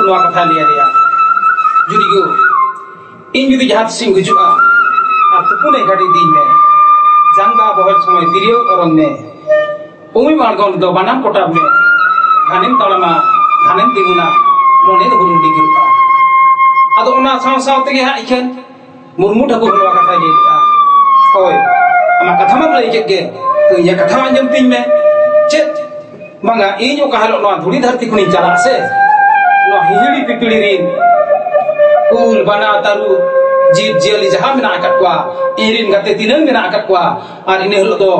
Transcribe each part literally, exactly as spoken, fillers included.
ᱱᱚᱣᱟ ᱠᱟᱛᱷᱟ ᱞᱟᱹᱭ ᱟᱞᱮᱭᱟ, ᱡᱩᱫᱤ ᱜᱚ, ᱤᱧ ᱡᱩᱫᱤ ᱡᱟᱦᱟᱸ ᱛᱤᱥᱤᱧ ᱜᱩᱡᱩᱜᱼᱟ, ᱟᱨ ᱛᱩᱯᱩᱱᱮ ᱜᱟᱹᱰᱤ ᱫᱤᱧ ᱢᱮ, ᱡᱟᱸᱜᱟ ᱵᱚᱦᱮᱞ ᱥᱚᱢᱚᱭ ᱛᱤᱨᱭᱳ ᱚᱨᱚᱝ ᱢᱮ, ᱩᱢᱤᱢ ᱟᱬᱜᱚᱱ ᱫᱚ ᱵᱟᱱᱟᱢ ᱠᱚᱴᱟᱵ ᱢᱮ, ᱜᱷᱟᱱᱮᱢ ᱛᱟᱲᱟᱢᱟ, ᱜᱷᱟᱱᱮᱢ ᱛᱤᱸᱜᱩᱱᱟ, ᱢᱚᱱᱮ ᱫᱚ ᱦᱩᱨᱩᱢ ᱰᱤᱜᱤᱨᱚᱜᱼᱟ᱾ ᱟᱫᱚ ᱚᱱᱟ ᱥᱟᱶ ᱥᱟᱶ ᱛᱮᱜᱮ ᱦᱟᱸᱜ ᱤᱠᱷᱟᱹᱱ ᱢᱩᱨᱢᱩ ᱴᱷᱟᱹᱠᱩᱨ ᱱᱚᱣᱟ ᱠᱟᱛᱷᱟᱭ ᱞᱟᱹᱭ ᱞᱮᱫᱼᱟ, ᱦᱳᱭ, ᱟᱢᱟᱜ ᱠᱟᱛᱷᱟ ᱢᱟᱢ ᱞᱟᱹᱭ ᱠᱮᱫ ᱜᱮ, ᱛᱚ ᱤᱧᱟᱹᱜ ᱠᱟᱛᱷᱟ ᱦᱚᱸ ᱟᱸᱡᱚᱢ ᱛᱤᱧ ᱢᱮ᱾ ᱪᱮᱫ? ᱵᱟᱝᱟ, ᱤᱧ ᱚᱠᱟ ᱦᱤᱞᱳᱜ ᱱᱚᱣᱟ ᱫᱷᱩᱲᱤ ᱫᱷᱟᱹᱨᱛᱤ ᱠᱷᱚᱱᱤᱧ ᱪᱟᱞᱟᱜᱼᱟ ᱥᱮ, ᱱᱚᱣᱟ ᱦᱤᱦᱤᱲᱤ ᱯᱤᱯᱤᱲᱤ ᱨᱤᱱ ᱩᱞ, ᱵᱟᱱᱟ, ᱛᱟᱹᱨᱩᱵ, ᱡᱤᱵᱽ ᱡᱤᱭᱟᱹᱞᱤ ᱡᱟᱦᱟᱸ ᱢᱮᱱᱟᱜ ᱟᱠᱟᱫ ᱠᱚᱣᱟ, ᱤᱧ ᱨᱤᱱ ᱜᱟᱛᱮ ᱛᱤᱱᱟᱹᱝ ᱢᱮᱱᱟᱜ ᱟᱠᱟᱫ ᱠᱚᱣᱟ, ᱟᱨ ᱤᱱᱟᱹ ᱦᱤᱞᱳᱜ ᱫᱚ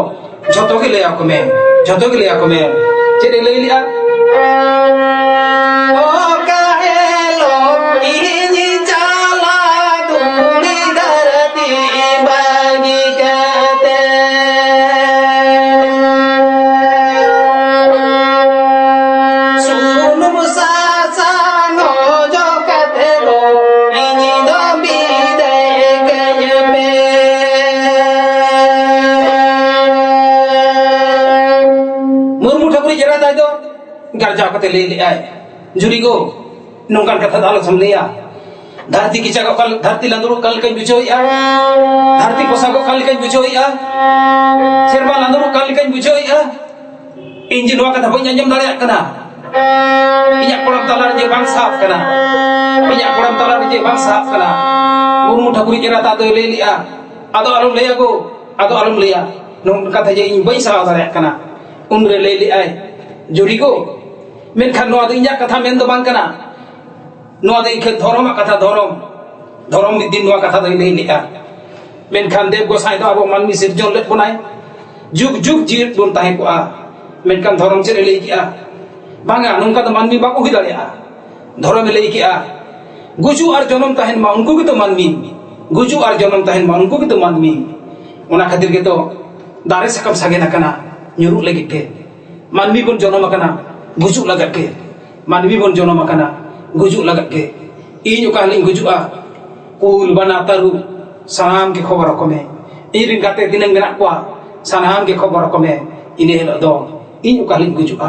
ᱡᱷᱚᱛᱚ ᱜᱮ ᱞᱟᱹᱭ ᱟᱠᱚ ᱢᱮ, ᱡᱷᱚᱛᱚ ᱜᱮ ᱞᱟᱹᱭ ᱟᱠᱚ ᱢᱮ᱾ ᱪᱮᱫ ᱮ ᱞᱟᱹᱭ ᱞᱮᱜᱼᱟ? ᱚᱠᱟ ᱦᱤᱞᱳᱜ ᱤᱧ ᱪᱟᱞᱟᱜ ᱫᱷᱩᱲᱤ ᱫᱷᱟᱹᱨᱛᱤ ᱵᱟᱹᱜᱤ ᱠᱟᱛᱮ, ᱥᱩᱱᱩᱢ ᱥᱟᱥᱟᱝ ᱚᱡᱚᱜ ᱠᱟᱛᱮ ᱫᱚ ᱤᱧ ᱫᱚ ᱵᱤᱫᱟᱹᱭ ᱠᱟᱹᱧ ᱯᱮ᱾ ᱢᱩᱨᱢᱩ ᱴᱷᱟᱹᱠᱩᱨᱤᱡ ᱮᱨᱟ ᱛᱟᱭ ᱫᱚ ᱜᱟᱨᱡᱟᱣ ᱠᱟᱛᱮ ᱞᱟᱹᱭ ᱞᱮᱫᱼᱟᱭ, ᱡᱩᱨᱤ ᱜᱳ, ᱱᱚᱝᱠᱟᱱ ᱠᱟᱛᱷᱟ ᱫᱚ ᱟᱞᱚ ᱥᱟᱢᱞᱟᱹᱭᱟ᱾ ᱫᱷᱟᱹᱨᱛᱤ ᱠᱮᱪᱟᱜᱚᱜ ᱠᱟᱱ, ᱫᱷᱟᱹᱨᱛᱤ ᱞᱟᱸᱫᱩᱲᱚᱜ ᱠᱟᱱ ᱞᱮᱠᱟᱧ ᱵᱩᱡᱷᱟᱹᱣᱮᱫᱼᱟ᱾ ᱫᱷᱟᱹᱨᱛᱤ ᱯᱚᱥᱟᱜᱚᱜ ᱠᱟᱱ ᱞᱮᱠᱟᱧ ᱵᱩᱡᱷᱟᱹᱣᱮᱫᱼᱟ᱾ ᱥᱮᱨᱢᱟ ᱞᱟᱸᱫᱩᱲᱚᱜ ᱠᱟᱱ ᱞᱮᱠᱟᱧ ᱵᱩᱡᱷᱟᱹᱣᱮᱫᱼᱟ᱾ ᱤᱧ ᱡᱮ ᱱᱚᱣᱟ ᱠᱟᱛᱷᱟ ᱵᱟᱹᱧ ᱟᱸᱡᱚᱢ ᱫᱟᱲᱮᱭᱟᱜ ᱠᱟᱱᱟ᱾ ᱤᱧᱟᱹᱜ ᱠᱚᱲᱟᱢ ᱛᱟᱞᱟᱨᱮ ᱡᱮ ᱵᱟᱝ ᱥᱟᱦᱟᱜ ᱠᱟᱱᱟ᱾ ᱤᱧᱟᱹᱜ ᱠᱚᱲᱟᱢ ᱛᱟᱞᱟᱨᱮ ᱡᱮ ᱵᱟᱝ ᱥᱟᱦᱟᱜ ᱠᱟᱱᱟ᱾ ᱢᱩᱨᱢᱩ ᱴᱷᱟᱹᱠᱩᱨᱤᱡ ᱮᱨᱟ ᱛᱟᱜ ᱫᱚᱭ ᱞᱟᱹᱭ ᱞᱮᱜᱼᱟ, ᱟᱫᱚ ᱟᱞᱚᱢ ᱞᱟᱹᱭᱟ ᱜᱳ, ᱟᱫᱚ ᱟᱞᱚᱢ ᱞᱟᱹᱭᱟ᱾ ᱱᱚᱝᱠᱟ ᱠᱟᱛᱷᱟ ᱡᱮ ᱤᱧ ᱵᱟᱹᱧ ᱥᱟᱦᱟᱣ ᱫᱟᱲᱮᱭᱟᱜ ᱠᱟᱱᱟ᱾ ᱩᱱᱨᱮ ᱞᱟᱹᱭ ᱞᱮᱜᱼᱟᱭ, ᱡᱩᱨᱤ ᱜᱳ, ᱢᱮᱱᱠᱷᱟᱱ ᱱᱚᱣᱟ ᱫᱚ ᱤᱧᱟᱹᱜ ᱠᱟᱛᱷᱟ ᱢᱮᱱ ᱫᱚ ᱵᱟᱝ ᱠᱟᱱᱟ᱾ ᱱᱚᱣᱟ ᱫᱚ ᱤᱠᱷᱟᱹ ᱫᱷᱚᱨᱚᱢᱟᱜ ᱠᱟᱛᱷᱟ, ᱫᱷᱚᱨᱚᱢ᱾ ᱫᱷᱚᱨᱚᱢ ᱢᱤᱫ ᱫᱤᱱ ᱱᱚᱣᱟ ᱠᱟᱛᱷᱟ ᱫᱚᱭ ᱞᱟᱹᱭ ᱞᱮᱜᱼᱟ᱾ ᱢᱮᱱᱠᱷᱟᱱ ᱫᱮᱵ ᱜᱚᱸᱥᱟᱭ ᱫᱚ ᱟᱵᱚ ᱢᱟᱹᱱᱢᱤ ᱥᱤᱨᱡᱚᱱ ᱞᱮᱫ ᱵᱚᱱᱟᱭ, ᱡᱩᱜᱽ ᱡᱩᱜᱽ ᱡᱤᱣᱤᱫ ᱵᱚᱱ ᱛᱟᱦᱮᱸ ᱠᱚᱜᱼᱟ᱾ ᱢᱮᱱᱠᱷᱟᱱ ᱫᱷᱚᱨᱚᱢ ᱪᱮᱫ ᱮ ᱞᱟᱹᱭ ᱠᱮᱜᱼᱟ? ᱵᱟᱝᱟ, ᱱᱚᱝᱠᱟ ᱫᱚ ᱢᱟᱹᱱᱢᱤ ᱵᱟᱠᱚ ᱦᱩᱭ ᱫᱟᱲᱮᱭᱟᱜᱼᱟ᱾ ᱫᱷᱚᱨᱚᱢᱮ ᱞᱟᱹᱭ ᱠᱮᱜᱼᱟ, ᱜᱩᱡᱩᱜ ᱟᱨ ᱡᱚᱱᱚᱢ ᱛᱟᱦᱮᱱ ᱢᱟ ᱩᱱᱠᱩ ᱜᱮᱛᱚ ᱢᱟᱹᱱᱢᱤ, ᱜᱩᱡᱩᱜ ᱟᱨ ᱡᱚᱱᱚᱢ ᱛᱟᱦᱮᱱ ᱢᱟ ᱩᱱᱠᱩ ᱜᱮᱛᱚ ᱢᱟᱹᱱᱢᱤ᱾ ᱚᱱᱟ ᱠᱷᱟᱹᱛᱤᱨ ᱜᱮᱛᱚ ᱫᱟᱨᱮ ᱥᱟᱠᱟᱢ ᱥᱟᱜᱮᱱ ᱟᱠᱟᱱᱟ ᱧᱩᱨᱩᱜ ᱞᱟᱹᱜᱤᱫ ᱜᱮ᱾ ᱢᱟᱹᱱᱢᱤ ᱵᱚᱱ ᱡᱚᱱᱚᱢ ᱟᱠᱟᱱᱟ ᱜᱩᱡᱩᱜ ᱞᱟᱹᱜᱤᱫ ᱜᱮ᱾ ᱢᱟᱹᱱᱢᱤ ᱵᱚᱱ ᱡᱚᱱᱚᱢ ᱟᱠᱟᱱᱟ ᱜᱩᱡᱩᱜ ᱞᱟᱹᱜᱤᱫ ᱜᱮ᱾ ᱤᱧ ᱚᱠᱟ ᱦᱤᱞᱤᱧ ᱜᱩᱡᱩᱜᱼᱟ, ᱠᱩᱞ, ᱵᱟᱱᱟ, ᱛᱟᱹᱨᱩᱵ, ᱥᱟᱱᱟᱢ ᱜᱮ ᱠᱷᱚᱵᱚᱨ ᱟᱠᱚ ᱢᱮ᱾ ᱤᱧ ᱨᱮᱱ ᱜᱟᱛᱮ ᱛᱤᱱᱟᱹᱝ ᱢᱮᱱᱟᱜ ᱠᱚᱣᱟ, ᱥᱟᱱᱟᱢ ᱜᱮ ᱠᱷᱚᱵᱚᱨ ᱟᱠᱚ ᱢᱮ᱾ ᱤᱱᱟᱹ ᱦᱤᱞᱳᱜ ᱫᱚ ᱤᱧ ᱚᱠᱟ ᱦᱤᱞᱤᱧ ᱜᱩᱡᱩᱜᱼᱟ᱾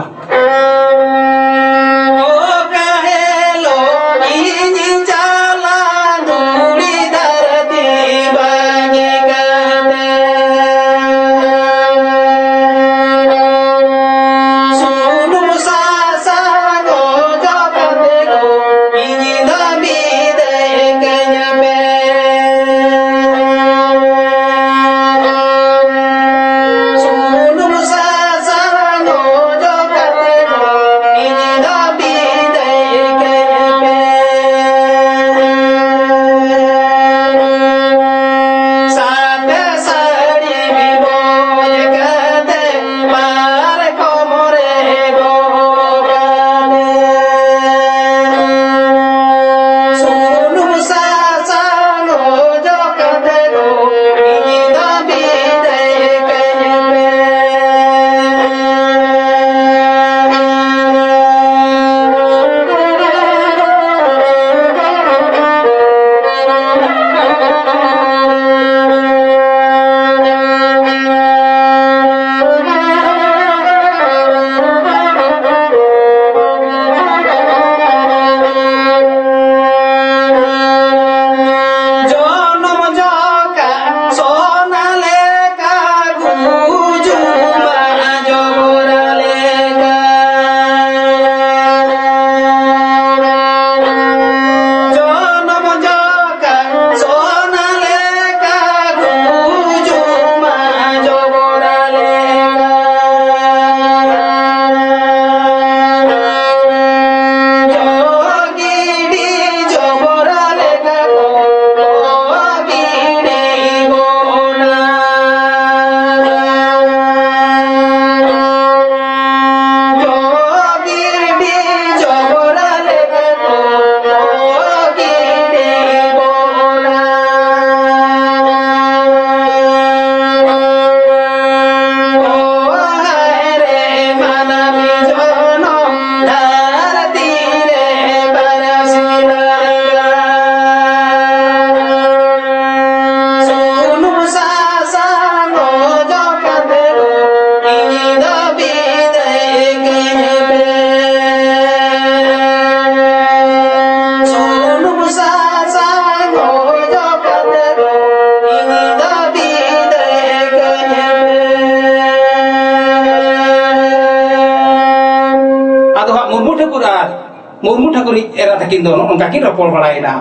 ᱢᱩᱨᱢᱩ ᱴᱷᱟᱹᱠᱩᱨᱤᱡ ᱮᱨᱟ ᱛᱟᱹᱠᱤᱱ ᱫᱚ ᱱᱚᱜᱼᱚ ᱱᱚᱝᱠᱟ ᱠᱤᱱ ᱨᱚᱯᱚᱲ ᱵᱟᱲᱟᱭᱮᱱᱟ᱾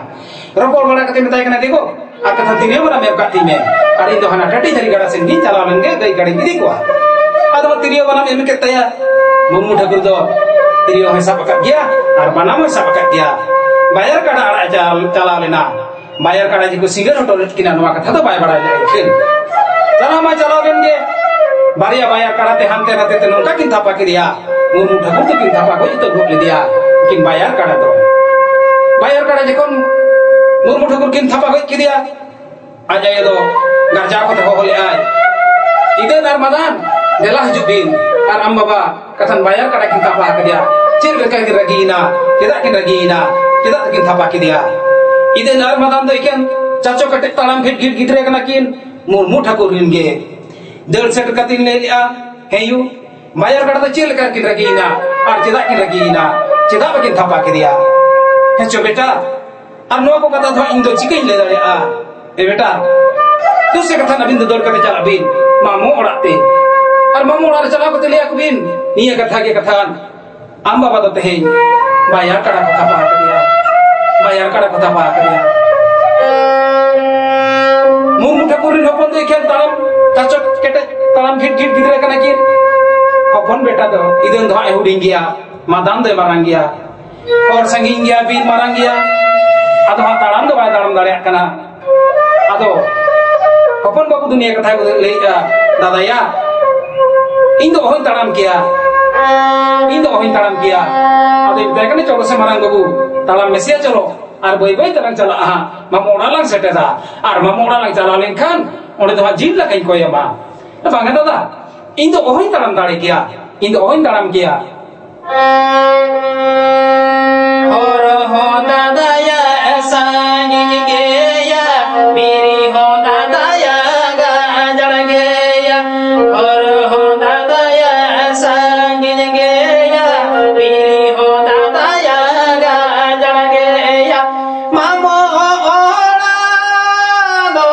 ᱨᱚᱯᱚᱲ ᱵᱟᱲᱟ ᱠᱟᱛᱮ ᱢᱮᱛᱟᱭ ᱠᱟᱱᱟ, "ᱫᱮᱜᱚ, ᱟᱨ ᱠᱟᱛᱷᱟ ᱛᱤᱨᱭᱳ ᱵᱟᱱᱟᱢ ᱮᱢ ᱠᱟᱜ ᱛᱤᱧ ᱢᱮ, ᱟᱨ ᱤᱧ ᱫᱚ ᱦᱟᱱᱟ ᱴᱟᱹᱴᱤ ᱡᱷᱟᱹᱨᱤ ᱜᱟᱰᱟ ᱥᱮᱱ ᱜᱤᱧ ᱪᱟᱞᱟᱣ ᱞᱮᱱ ᱜᱮ, ᱜᱟᱹᱭ ᱠᱟᱰᱟᱧ ᱤᱫᱤ ᱠᱚᱣᱟ᱾" ᱟᱫᱚ ᱛᱤᱨᱭᱳ ᱵᱟᱱᱟᱢ ᱮᱢ ᱠᱮᱫ ᱛᱟᱭᱟ᱾ ᱢᱩᱨᱢᱩ ᱴᱷᱟᱹᱠᱩᱨ ᱫᱚ ᱛᱤᱨᱭᱳ ᱦᱚᱸᱭ ᱥᱟᱵ ᱟᱠᱟᱫ ᱜᱮᱭᱟ ᱟᱨ ᱵᱟᱱᱟᱢ ᱦᱚᱸᱭ ᱥᱟᱵ ᱟᱠᱟᱫ ᱜᱮᱭᱟ᱾ ᱵᱟᱭᱟᱨ ᱠᱟᱰᱟ ᱟᱲᱟᱜ ᱮ ᱪᱟᱞ-, ᱪᱟᱞᱟᱣ ᱞᱮᱱᱟ᱾ ᱵᱟᱭᱟᱨ ᱠᱟᱰᱟ ᱡᱮᱠᱚ ᱥᱤᱸᱜᱟᱹᱲ ᱦᱚᱴᱚᱨ ᱞᱮᱫ ᱠᱤᱱᱟ, ᱱᱚᱣᱟ ᱠᱟᱛᱷᱟ ᱫᱚ ᱵᱟᱭ ᱵᱟᱲᱟᱭ ᱞᱮᱫ ᱠᱷᱟᱱ᱾ ᱪᱟᱞᱟᱣ ᱢᱟ ᱪᱟᱞᱟᱣ ᱞᱮᱱ ᱜᱮ, ᱵᱟᱨᱭᱟ ᱵᱟᱭᱟᱨ ᱠᱟᱰᱟ ᱛᱮ ᱦᱟᱱᱛᱮ ᱱᱟᱛᱮ ᱛᱮ ᱱᱚᱝᱠᱟ ᱠᱤᱱ ᱛᱷᱟᱯᱟ ᱠᱮᱫᱮᱭᱟ, ᱢᱩᱨᱢᱩ ᱴᱷᱟᱹᱠᱩᱨ ᱫᱚᱠᱤᱱ ᱛᱷᱟᱯᱟ ᱜᱚᱡ ᱩᱛᱟᱹᱨ ᱜᱚᱫ ᱞᱮᱫᱮᱭᱟ, ᱩᱱᱠᱤᱱ ᱵᱟᱭᱟᱨ ᱠᱟᱰᱟ ᱫᱚ᱾ ᱵᱟᱭᱟᱨ ᱠᱟᱰᱟ ᱡᱚᱠᱷᱚᱱ ᱢᱩᱨᱢᱩ ᱴᱷᱟᱹᱠᱩᱨ ᱠᱤᱱ ᱛᱷᱟᱯᱟ ᱜᱚᱡ ᱠᱮᱫᱮᱭᱟ, ᱟᱡ ᱟᱭᱳ ᱫᱚ ᱜᱟᱨᱡᱟᱣ ᱠᱟᱛᱮ ᱦᱚᱦᱚ ᱞᱮᱫᱟᱭ, "ᱤᱫᱟᱹᱱ ᱟᱨ ᱢᱟᱫᱟᱱ, ᱫᱮᱞᱟ ᱦᱤᱡᱩᱜ ᱵᱤᱱ, ᱟᱨ ᱟᱢ ᱵᱟᱵᱟ ᱠᱟᱛᱷᱟᱱ ᱵᱟᱭᱟᱨ ᱠᱟᱰᱟ ᱠᱤᱱ ᱛᱷᱟᱯᱟ ᱠᱮᱫᱮᱭᱟ, ᱪᱮᱫ ᱞᱮᱠᱟ ᱠᱤᱱ ᱨᱟᱹᱜᱤᱭᱮᱱᱟ, ᱪᱮᱫᱟᱜ ᱠᱤᱱ ᱨᱟᱹᱜᱤᱭᱮᱱᱟ, ᱪᱮᱫᱟᱜ ᱠᱤᱱ ᱛᱷᱟᱯᱟ ᱠᱮᱫᱮᱭᱟ?" ᱤᱫᱟᱹᱱ ᱟᱨ ᱢᱟᱫᱟᱱ ᱫᱚ ᱮᱠᱮᱱ ᱪᱟᱪᱚ ᱠᱮᱴᱮᱡ ᱛᱟᱲᱟᱢ ᱜᱷᱤᱴ ᱜᱷᱤᱴ ᱜᱤᱫᱽᱨᱟᱹ ᱠᱟᱱᱟ ᱠᱤᱱ, ᱢᱩᱨᱢᱩ ᱴᱷᱟᱹᱠᱩᱨ ᱨᱤᱱ ᱜᱮ᱾ ᱫᱟᱹᱲ ᱥᱮᱴᱮᱨ ᱠᱟᱛᱮ ᱞᱟᱹᱭ ᱞᱮᱫᱼᱟ, "ᱦᱮᱸ ᱭᱩ, ᱵᱟᱭᱟᱨ ᱠᱟᱰᱟ ᱫᱚ ᱪᱮᱫ ᱞᱮᱠᱟ ᱠᱤᱱ ᱨᱟᱹᱜᱤᱭᱮᱱᱟ ᱟᱨ ᱪᱮᱫᱟᱜ ᱠᱤᱱ ᱨᱟᱹᱜᱤᱭᱮᱱᱟ? ᱪᱮᱫᱟᱜ ᱵᱟᱹᱠᱤᱱ ᱛᱷᱟᱯᱟ ᱠᱮᱫᱮᱭᱟ?" "ᱦᱮᱸ ᱪᱚ ᱵᱮᱴᱟ, ᱟᱨ ᱱᱚᱣᱟ ᱠᱚ ᱠᱟᱛᱷᱟ ᱫᱚ ᱦᱟᱸᱜ ᱤᱧ ᱫᱚ ᱪᱤᱠᱟᱹᱧ ᱞᱟᱹᱭ ᱫᱟᱲᱮᱭᱟᱜᱼᱟ?" "ᱮ ᱵᱮᱴᱟ, ᱫᱩᱥᱮ ᱠᱟᱛᱷᱟ ᱟᱹᱵᱤᱱ ᱫᱚ ᱫᱟᱹᱲ ᱠᱟᱛᱮ ᱪᱟᱞᱟᱜ ᱵᱤᱱ ᱢᱟᱢᱚ ᱚᱲᱟᱜ ᱛᱮ, ᱟᱨ ᱢᱟᱢᱚ ᱚᱲᱟᱜ ᱨᱮ ᱪᱟᱞᱟᱣ ᱠᱟᱛᱮ ᱞᱟᱹᱭ ᱟᱠᱚ ᱵᱤᱱ, ᱱᱤᱭᱟᱹ ᱠᱟᱛᱷᱟ ᱜᱮ ᱠᱟᱛᱷᱟ, ᱟᱢ ᱵᱟᱵᱟ ᱫᱚ ᱛᱮᱦᱮᱧ ᱵᱟᱭᱟᱨ ᱠᱟᱰᱟ ᱠᱚ ᱛᱷᱟᱯᱟ ᱟᱠᱟᱫᱮᱭᱟ, ᱵᱟᱭᱟᱨ ᱠᱟᱰᱟ ᱠᱚ ᱛᱷᱟᱯᱟ ᱟᱠᱟᱫᱮᱭᱟ᱾" ᱢᱩᱨᱢᱩ ᱴᱷᱟᱹᱠᱩᱨ ᱨᱤᱱ ᱦᱚᱯᱚᱱ ᱫᱚ ᱮᱠᱷᱮᱱ ᱛᱟᱲᱟᱢ ᱠᱟᱪᱚ ᱠᱮᱴᱮᱡ ᱛᱟᱲᱟᱢ ᱜᱷᱤᱴ ᱜᱷᱤᱴ ᱜᱤᱫᱽᱨᱟᱹ ᱠᱟᱱᱟ ᱠᱤᱱ᱾ ᱦᱚᱯᱚᱱ ᱵᱮᱴᱟ ᱫᱚ ᱤᱫᱟᱹᱱ ᱫᱚ ᱦᱟᱸᱜ ᱮ ᱦᱩᱰᱤᱧ ᱜᱮᱭᱟ, ᱢᱟᱫᱟᱱ ᱫᱚᱭ ᱢᱟᱨᱟᱝ ᱜᱮᱭᱟ᱾ ᱦᱚᱲ ᱥᱟᱺᱜᱤᱧ ᱜᱮᱭᱟ, ᱵᱤᱨ ᱢᱟᱨᱟᱝ ᱜᱮᱭᱟ, ᱟᱫᱚ ᱦᱟᱸᱜ ᱛᱟᱲᱟᱢ ᱫᱚ ᱵᱟᱭ ᱛᱟᱲᱟᱢ ᱫᱟᱲᱮᱭᱟᱜ ᱠᱟᱱᱟ᱾ ᱟᱫᱚ ᱦᱚᱯᱚᱱ ᱵᱟᱹᱵᱩ ᱫᱚ ᱱᱤᱭᱟᱹ ᱠᱟᱛᱷᱟᱭ ᱞᱟᱹᱭᱮᱫᱼᱟ, "ᱫᱟᱫᱟᱭᱟ, ᱤᱧ ᱫᱚ ᱚᱦᱚᱧ ᱛᱟᱲᱟᱢ ᱠᱮᱭᱟ, ᱤᱧ ᱫᱚ ᱚᱦᱚᱧ ᱛᱟᱲᱟᱢ ᱠᱮᱭᱟ᱾" ᱟᱫᱚᱭ ᱢᱮᱛᱟᱭ ᱠᱟᱱᱟ, "ᱪᱚᱞᱚ ᱥᱮ ᱢᱟᱨᱟᱝ ᱵᱟᱹᱵᱩ, ᱛᱟᱲᱟᱢ ᱢᱮᱥᱮᱭᱟ, ᱪᱚᱞᱚ, ᱟᱨ ᱵᱟᱹᱭ ᱵᱟᱹᱭ ᱛᱮᱞᱟᱝ ᱪᱟᱞᱟᱜᱼᱟ ᱦᱟᱸᱜ, ᱢᱟᱢᱚ ᱚᱲᱟᱜ ᱞᱟᱝ ᱥᱮᱴᱮᱨᱟ, ᱟᱨ ᱢᱟᱢᱚ ᱚᱲᱟᱜ ᱞᱟᱝ ᱪᱟᱞᱟᱣ ᱞᱮᱱᱠᱷᱟᱱ ᱚᱸᱰᱮ ᱫᱚ ᱦᱟᱸᱜ ᱡᱤᱞ ᱫᱟᱠᱟᱧ ᱠᱚᱭ ᱟᱢᱟ᱾" "ᱵᱟᱝᱟ ᱫᱟᱫᱟ, ᱤᱧ ᱫᱚ ᱚᱦᱚᱧ ᱛᱟᱲᱟᱢ ᱫᱟᱲᱮ ᱠᱮᱭᱟ, ᱤᱧ ᱫᱚ ᱚᱦᱚᱧ ᱛᱟᱲᱟᱢ ᱠᱮᱭᱟ᱾" ᱦᱚᱨ ᱦᱚᱸ ᱫᱟᱫᱟᱭᱟ ᱥᱟᱺᱜᱤᱧ ᱜᱮᱭᱟ, ᱵᱤᱨ ᱦᱚᱸ ᱫᱟᱫᱟᱭᱟ ᱜᱟᱡᱟᱲ ᱜᱮᱭᱟ᱾ ᱦᱚᱨ ᱦᱚᱸ ᱫᱟᱫᱟᱭᱟ ᱥᱟᱺᱜᱤᱧ ᱜᱮᱭᱟ, ᱵᱤᱨ ᱦᱚᱸ ᱫᱟᱫᱟᱭᱟ ᱜᱟᱡᱟᱲ ᱜᱮᱭᱟ᱾ ᱢᱟᱢᱚ ᱚᱲᱟᱜ ᱫᱚ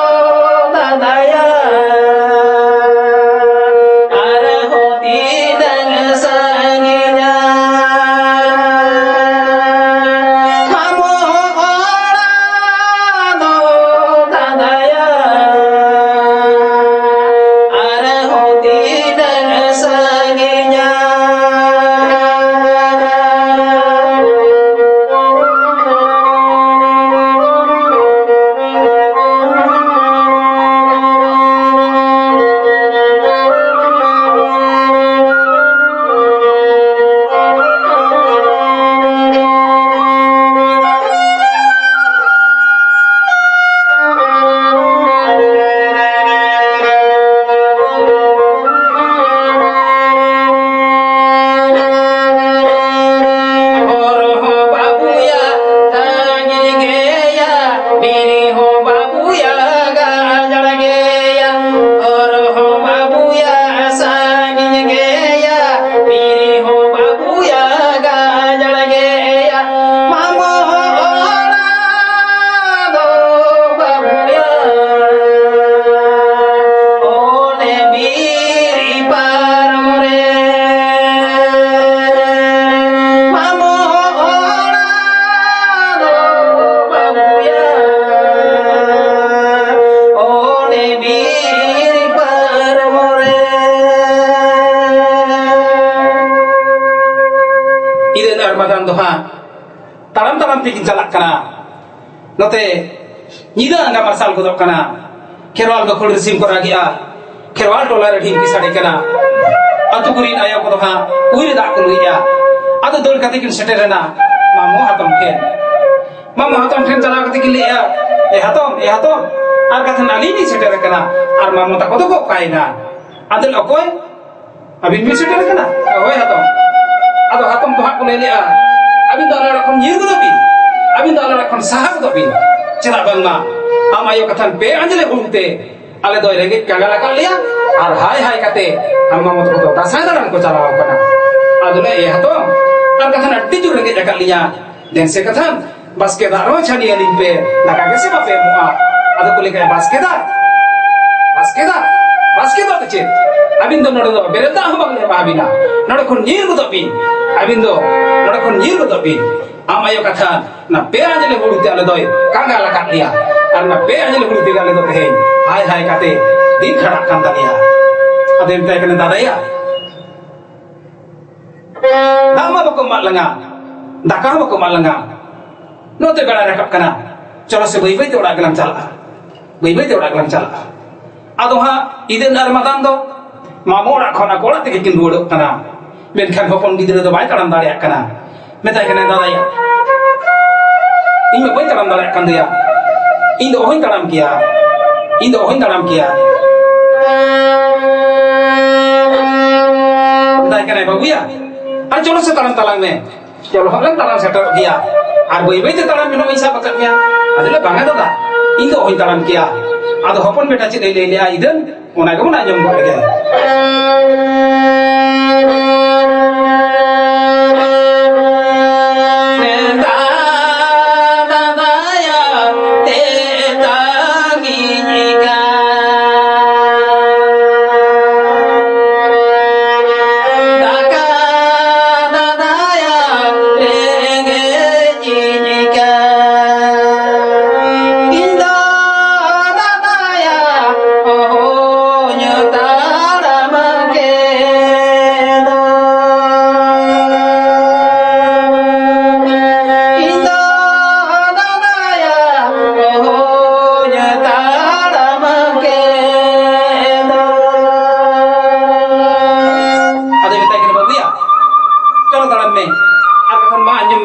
ᱫᱟᱫᱟᱭᱟ, ᱟᱨᱦᱚᱸ ᱛᱤᱱᱟᱹᱝ ᱥᱟᱺᱜᱤᱧᱟ? ᱛᱟᱲᱟᱢ ᱛᱟᱲᱟᱢ ᱛᱮᱠᱤᱱ ᱪᱟᱞᱟᱜ ᱠᱟᱱᱟ᱾ ᱱᱚᱛᱮ ᱧᱤᱫᱟᱹ ᱟᱸᱜᱟ ᱢᱟᱨᱥᱟᱞ ᱜᱚᱫᱚᱜ ᱠᱟᱱᱟ᱾ ᱠᱷᱮᱨᱣᱟᱞ ᱵᱟᱹᱠᱷᱩᱞ ᱨᱮ ᱥᱤᱢ ᱠᱚ ᱨᱟᱜᱮᱜᱼᱟ᱾ ᱠᱷᱮᱨᱣᱟᱞ ᱴᱚᱞᱟ ᱨᱮ ᱰᱷᱤᱝᱠᱤ ᱥᱟᱰᱮ ᱠᱟᱱᱟ᱾ ᱟᱹᱛᱩ ᱠᱚᱨᱮᱱ ᱟᱭᱳ ᱠᱚᱫᱚ ᱦᱟᱸᱜ ᱠᱩᱸᱭ ᱨᱮ ᱫᱟᱜ ᱠᱚ ᱞᱩᱭᱮᱜᱼᱟ᱾ ᱟᱫᱚ ᱫᱟᱹᱲ ᱠᱟᱛᱮ ᱠᱤᱱ ᱥᱮᱴᱮᱨᱮᱱᱟ ᱢᱟᱢᱚ ᱦᱟᱛᱚᱢ ᱴᱷᱮᱱ᱾ ᱢᱟᱢᱚ ᱦᱟᱛᱚᱢ ᱴᱷᱮᱱ ᱪᱟᱞᱟᱣ ᱠᱟᱛᱮ ᱠᱤᱱ ᱞᱟᱹᱭᱮᱜᱼᱟ, "ᱮ ᱦᱟᱛᱚᱢ, ᱮ ᱦᱟᱛᱚᱢ, ᱟᱨ ᱠᱟᱛᱷᱟ ᱟᱹᱞᱤᱧ ᱞᱤᱧ ᱥᱮᱴᱮᱨ ᱟᱠᱟᱱᱟ, ᱟᱨ ᱢᱟᱢᱚ ᱛᱟᱠᱚ ᱫᱚᱠᱚ ᱚᱠᱟᱭᱮᱱᱟ?" ᱟᱫᱚ ᱚᱠᱚᱭ? ᱟᱹᱵᱤᱱ ᱵᱤᱱ ᱥᱮᱴᱮᱨ ᱠᱟᱱᱟ? ᱦᱳᱭ ᱦᱟᱛᱚᱢ᱾ ᱟᱫᱚ ᱦᱟᱛᱚᱢ ᱫᱚ ᱦᱟᱸᱜ ᱠᱚ ᱞᱟᱹᱭ ᱞᱮᱜᱼᱟ, "ᱟᱹᱵᱤᱱ ᱫᱚ ᱟᱞᱮ ᱚᱲᱟᱜ ᱠᱷᱚᱱ ᱧᱤᱨ ᱜᱚᱫᱚᱜ ᱵᱤᱱ, ᱟᱹᱵᱤᱱ ᱫᱚ ᱟᱞᱮ ᱚᱲᱟᱜ ᱠᱷᱚᱱ ᱥᱟᱦᱟ ᱜᱚᱫᱚᱜ ᱵᱤᱱ᱾ ᱪᱮᱫᱟᱜ ᱵᱟᱝᱢᱟ ᱟᱢ ᱟᱭᱳ ᱠᱟᱛᱷᱟᱱ ᱯᱮ ᱟᱸᱡᱽᱞᱮ ᱦᱩᱲᱩ ᱛᱮ ᱟᱞᱮ ᱫᱚᱭ ᱨᱮᱸᱜᱮᱡ ᱠᱟᱸᱜᱟᱞ ᱟᱠᱟᱫ ᱞᱮᱭᱟ, ᱟᱨ ᱦᱟᱭ ᱦᱟᱭ ᱠᱟᱛᱮ ᱟᱢ ᱢᱟᱢᱚ ᱛᱟᱠᱚ ᱫᱚ ᱫᱟᱸᱥᱟᱭ ᱫᱟᱬᱟᱱ ᱠᱚ ᱪᱟᱞᱟᱣ ᱟᱠᱟᱱᱟ᱾" ᱟᱫᱚ ᱞᱮ, "ᱮ ᱦᱟᱛᱚᱢ, ᱟᱨ ᱠᱟᱛᱷᱟᱱ ᱟᱹᱰᱤ ᱡᱳᱨ ᱨᱮᱸᱜᱮᱡ ᱟᱠᱟᱫ ᱞᱤᱧᱟ, ᱫᱮᱱ ᱥᱮ ᱠᱟᱛᱷᱟᱱ ᱵᱟᱥᱠᱮ ᱫᱟᱜ ᱨᱮᱦᱚᱸ ᱪᱷᱟᱹᱱᱤ ᱟᱹᱞᱤᱧ ᱯᱮ, ᱫᱟᱠᱟ ᱜᱮᱥᱮ ᱵᱟᱯᱮ ᱮᱢᱚᱜᱼᱟ?" ᱟᱫᱚ ᱠᱚ ᱞᱟᱹᱭ ᱠᱮᱫᱟ, "ᱵᱟᱥᱠᱮ ᱫᱟᱜ, ᱵᱟᱥᱠᱮ ᱫᱟᱜ, ᱵᱟᱥᱠᱮ ᱫᱟᱜ ᱫᱚ ᱪᱮᱫ? ᱟᱹᱵᱤᱱ ᱫᱚ ᱱᱚᱰᱮ ᱫᱚ ᱵᱮᱨᱮᱞ ᱫᱟᱜ ᱦᱚᱸ ᱵᱟᱝᱞᱮ ᱮᱢᱟ ᱵᱤᱱᱟ᱾ ᱱᱚᱰᱮ ᱠᱷᱚᱱ ᱧᱤᱨ ᱜᱚᱫᱚᱜ ᱵᱤᱱ, ᱟᱹᱵᱤᱱ ᱫᱚ ᱱᱚᱰᱮ ᱠᱷᱚᱱ ᱧᱤᱨ ᱜᱚᱫᱚᱜ ᱵᱤᱱ᱾ ᱟᱢ ᱟᱭᱳ ᱠᱟᱛᱷᱟ, ᱚᱱᱟ ᱯᱮ ᱟᱸᱡᱽᱞᱮ ᱦᱩᱲᱩ ᱛᱮ ᱟᱞᱮ ᱫᱚᱭ ᱠᱟᱸᱜᱟᱞ ᱟᱠᱟᱫ ᱞᱮᱭᱟ, ᱟᱨ ᱚᱱᱟ ᱯᱮ ᱟᱸᱡᱽᱞᱮ ᱦᱩᱲᱩ ᱛᱮᱜᱮ ᱟᱞᱮ ᱫᱚ ᱛᱮᱦᱮᱧ ᱦᱟᱭ ᱦᱟᱭ ᱠᱟᱛᱮ ᱫᱤᱱ ᱠᱷᱟᱸᱰᱟᱜ ᱠᱟᱱ ᱛᱟᱞᱮᱭᱟ᱾" ᱟᱫᱚᱭ ᱢᱮᱛᱟᱭ ᱠᱟᱱᱟ, "ᱫᱟᱫᱟᱭᱟ, ᱫᱟᱜ ᱢᱟ ᱵᱟᱠᱚ ᱮᱢᱟᱜ ᱞᱟᱝᱟ, ᱫᱟᱠᱟ ᱦᱚᱸ ᱵᱟᱠᱚ ᱮᱢᱟᱜ ᱞᱟᱝᱟ, ᱱᱚᱛᱮ ᱵᱮᱲᱟᱭ ᱨᱟᱠᱟᱵ ᱠᱟᱱᱟ, ᱪᱚᱞᱚ ᱥᱮ ᱵᱟᱹᱭ ᱵᱟᱹᱭ ᱛᱮ ᱚᱲᱟᱜ ᱜᱮᱞᱟᱝ ᱪᱟᱞᱟᱜᱼᱟ, ᱵᱟᱹᱭ ᱵᱟᱹᱭ ᱛᱮ ᱚᱲᱟᱜ ᱜᱮᱞᱟᱝ ᱪᱟᱞᱟᱜᱼᱟ᱾" ᱟᱫᱚ ᱦᱟᱸᱜ ᱤᱫᱟᱹᱱ ᱟᱨ ᱢᱟᱫᱟᱱ ᱫᱚ ᱢᱟᱢᱚ ᱚᱲᱟᱜ ᱠᱷᱚᱱ ᱟᱠᱚ ᱚᱲᱟᱜ ᱛᱮᱜᱮ ᱠᱤᱱ ᱨᱩᱣᱟᱹᱲᱚᱜ ᱠᱟᱱᱟ᱾ ᱢᱮᱱᱠᱷᱟᱱ ᱦᱚᱯᱚᱱ ᱜᱤᱫᱽᱨᱟᱹ ᱫᱚ ᱵᱟᱭ ᱛᱟᱲᱟᱢ ᱫᱟᱲᱮᱭᱟᱜ ᱠᱟᱱᱟ᱾ ᱢᱮᱛᱟᱭ ᱠᱟᱱᱟᱭ, "ᱫᱟᱫᱟᱭᱟ, ᱤᱧ ᱢᱟ ᱵᱟᱹᱧ ᱛᱟᱲᱟᱢ ᱫᱟᱲᱮᱭᱟᱜ ᱠᱟᱱ ᱫᱚᱭᱟ, ᱤᱧ ᱫᱚ ᱚᱦᱚᱧ ᱛᱟᱲᱟᱢ ᱠᱮᱭᱟ, ᱤᱧ ᱫᱚ ᱚᱦᱚᱧ ᱛᱟᱲᱟᱢ ᱠᱮᱭᱟ᱾" ᱢᱮᱛᱟᱭ ᱠᱟᱱᱟᱭ, "ᱵᱟᱹᱵᱩᱭᱟ, ᱟᱨ ᱪᱚᱞᱚ ᱥᱮ ᱛᱟᱲᱟᱢ ᱛᱟᱞᱟᱝ ᱢᱮ, ᱪᱚᱞᱚ ᱦᱟᱸᱜ ᱞᱟᱝ ᱛᱟᱲᱟᱢ ᱥᱮᱴᱮᱨᱚᱜ ᱜᱮᱭᱟ, ᱟᱨ ᱵᱟᱹᱭ ᱵᱟᱹᱭ ᱛᱮ ᱛᱟᱲᱟᱢ ᱢᱮ, ᱱᱚᱜᱼᱚᱭ ᱥᱟᱵ ᱟᱠᱟᱫ ᱢᱮᱭᱟ᱾" ᱟᱫᱚ ᱞᱮ, "ᱵᱟᱝᱟ ᱫᱟᱫᱟ, ᱤᱧ ᱫᱚ ᱚᱦᱚᱧ ᱛᱟᱲᱟᱢ ᱠᱮᱭᱟ᱾" ᱟᱫᱚ ᱦᱚᱯᱚᱱ ᱵᱮᱴᱟ ᱪᱮᱫ ᱮ ᱞᱟᱹᱭ ᱞᱮᱜᱼᱟ ᱤᱫᱟᱹᱱ, ᱚᱱᱟ ᱜᱮᱵᱚᱱ ᱟᱸᱡᱚᱢ ᱜᱚᱫ ᱞᱮᱜᱮ᱾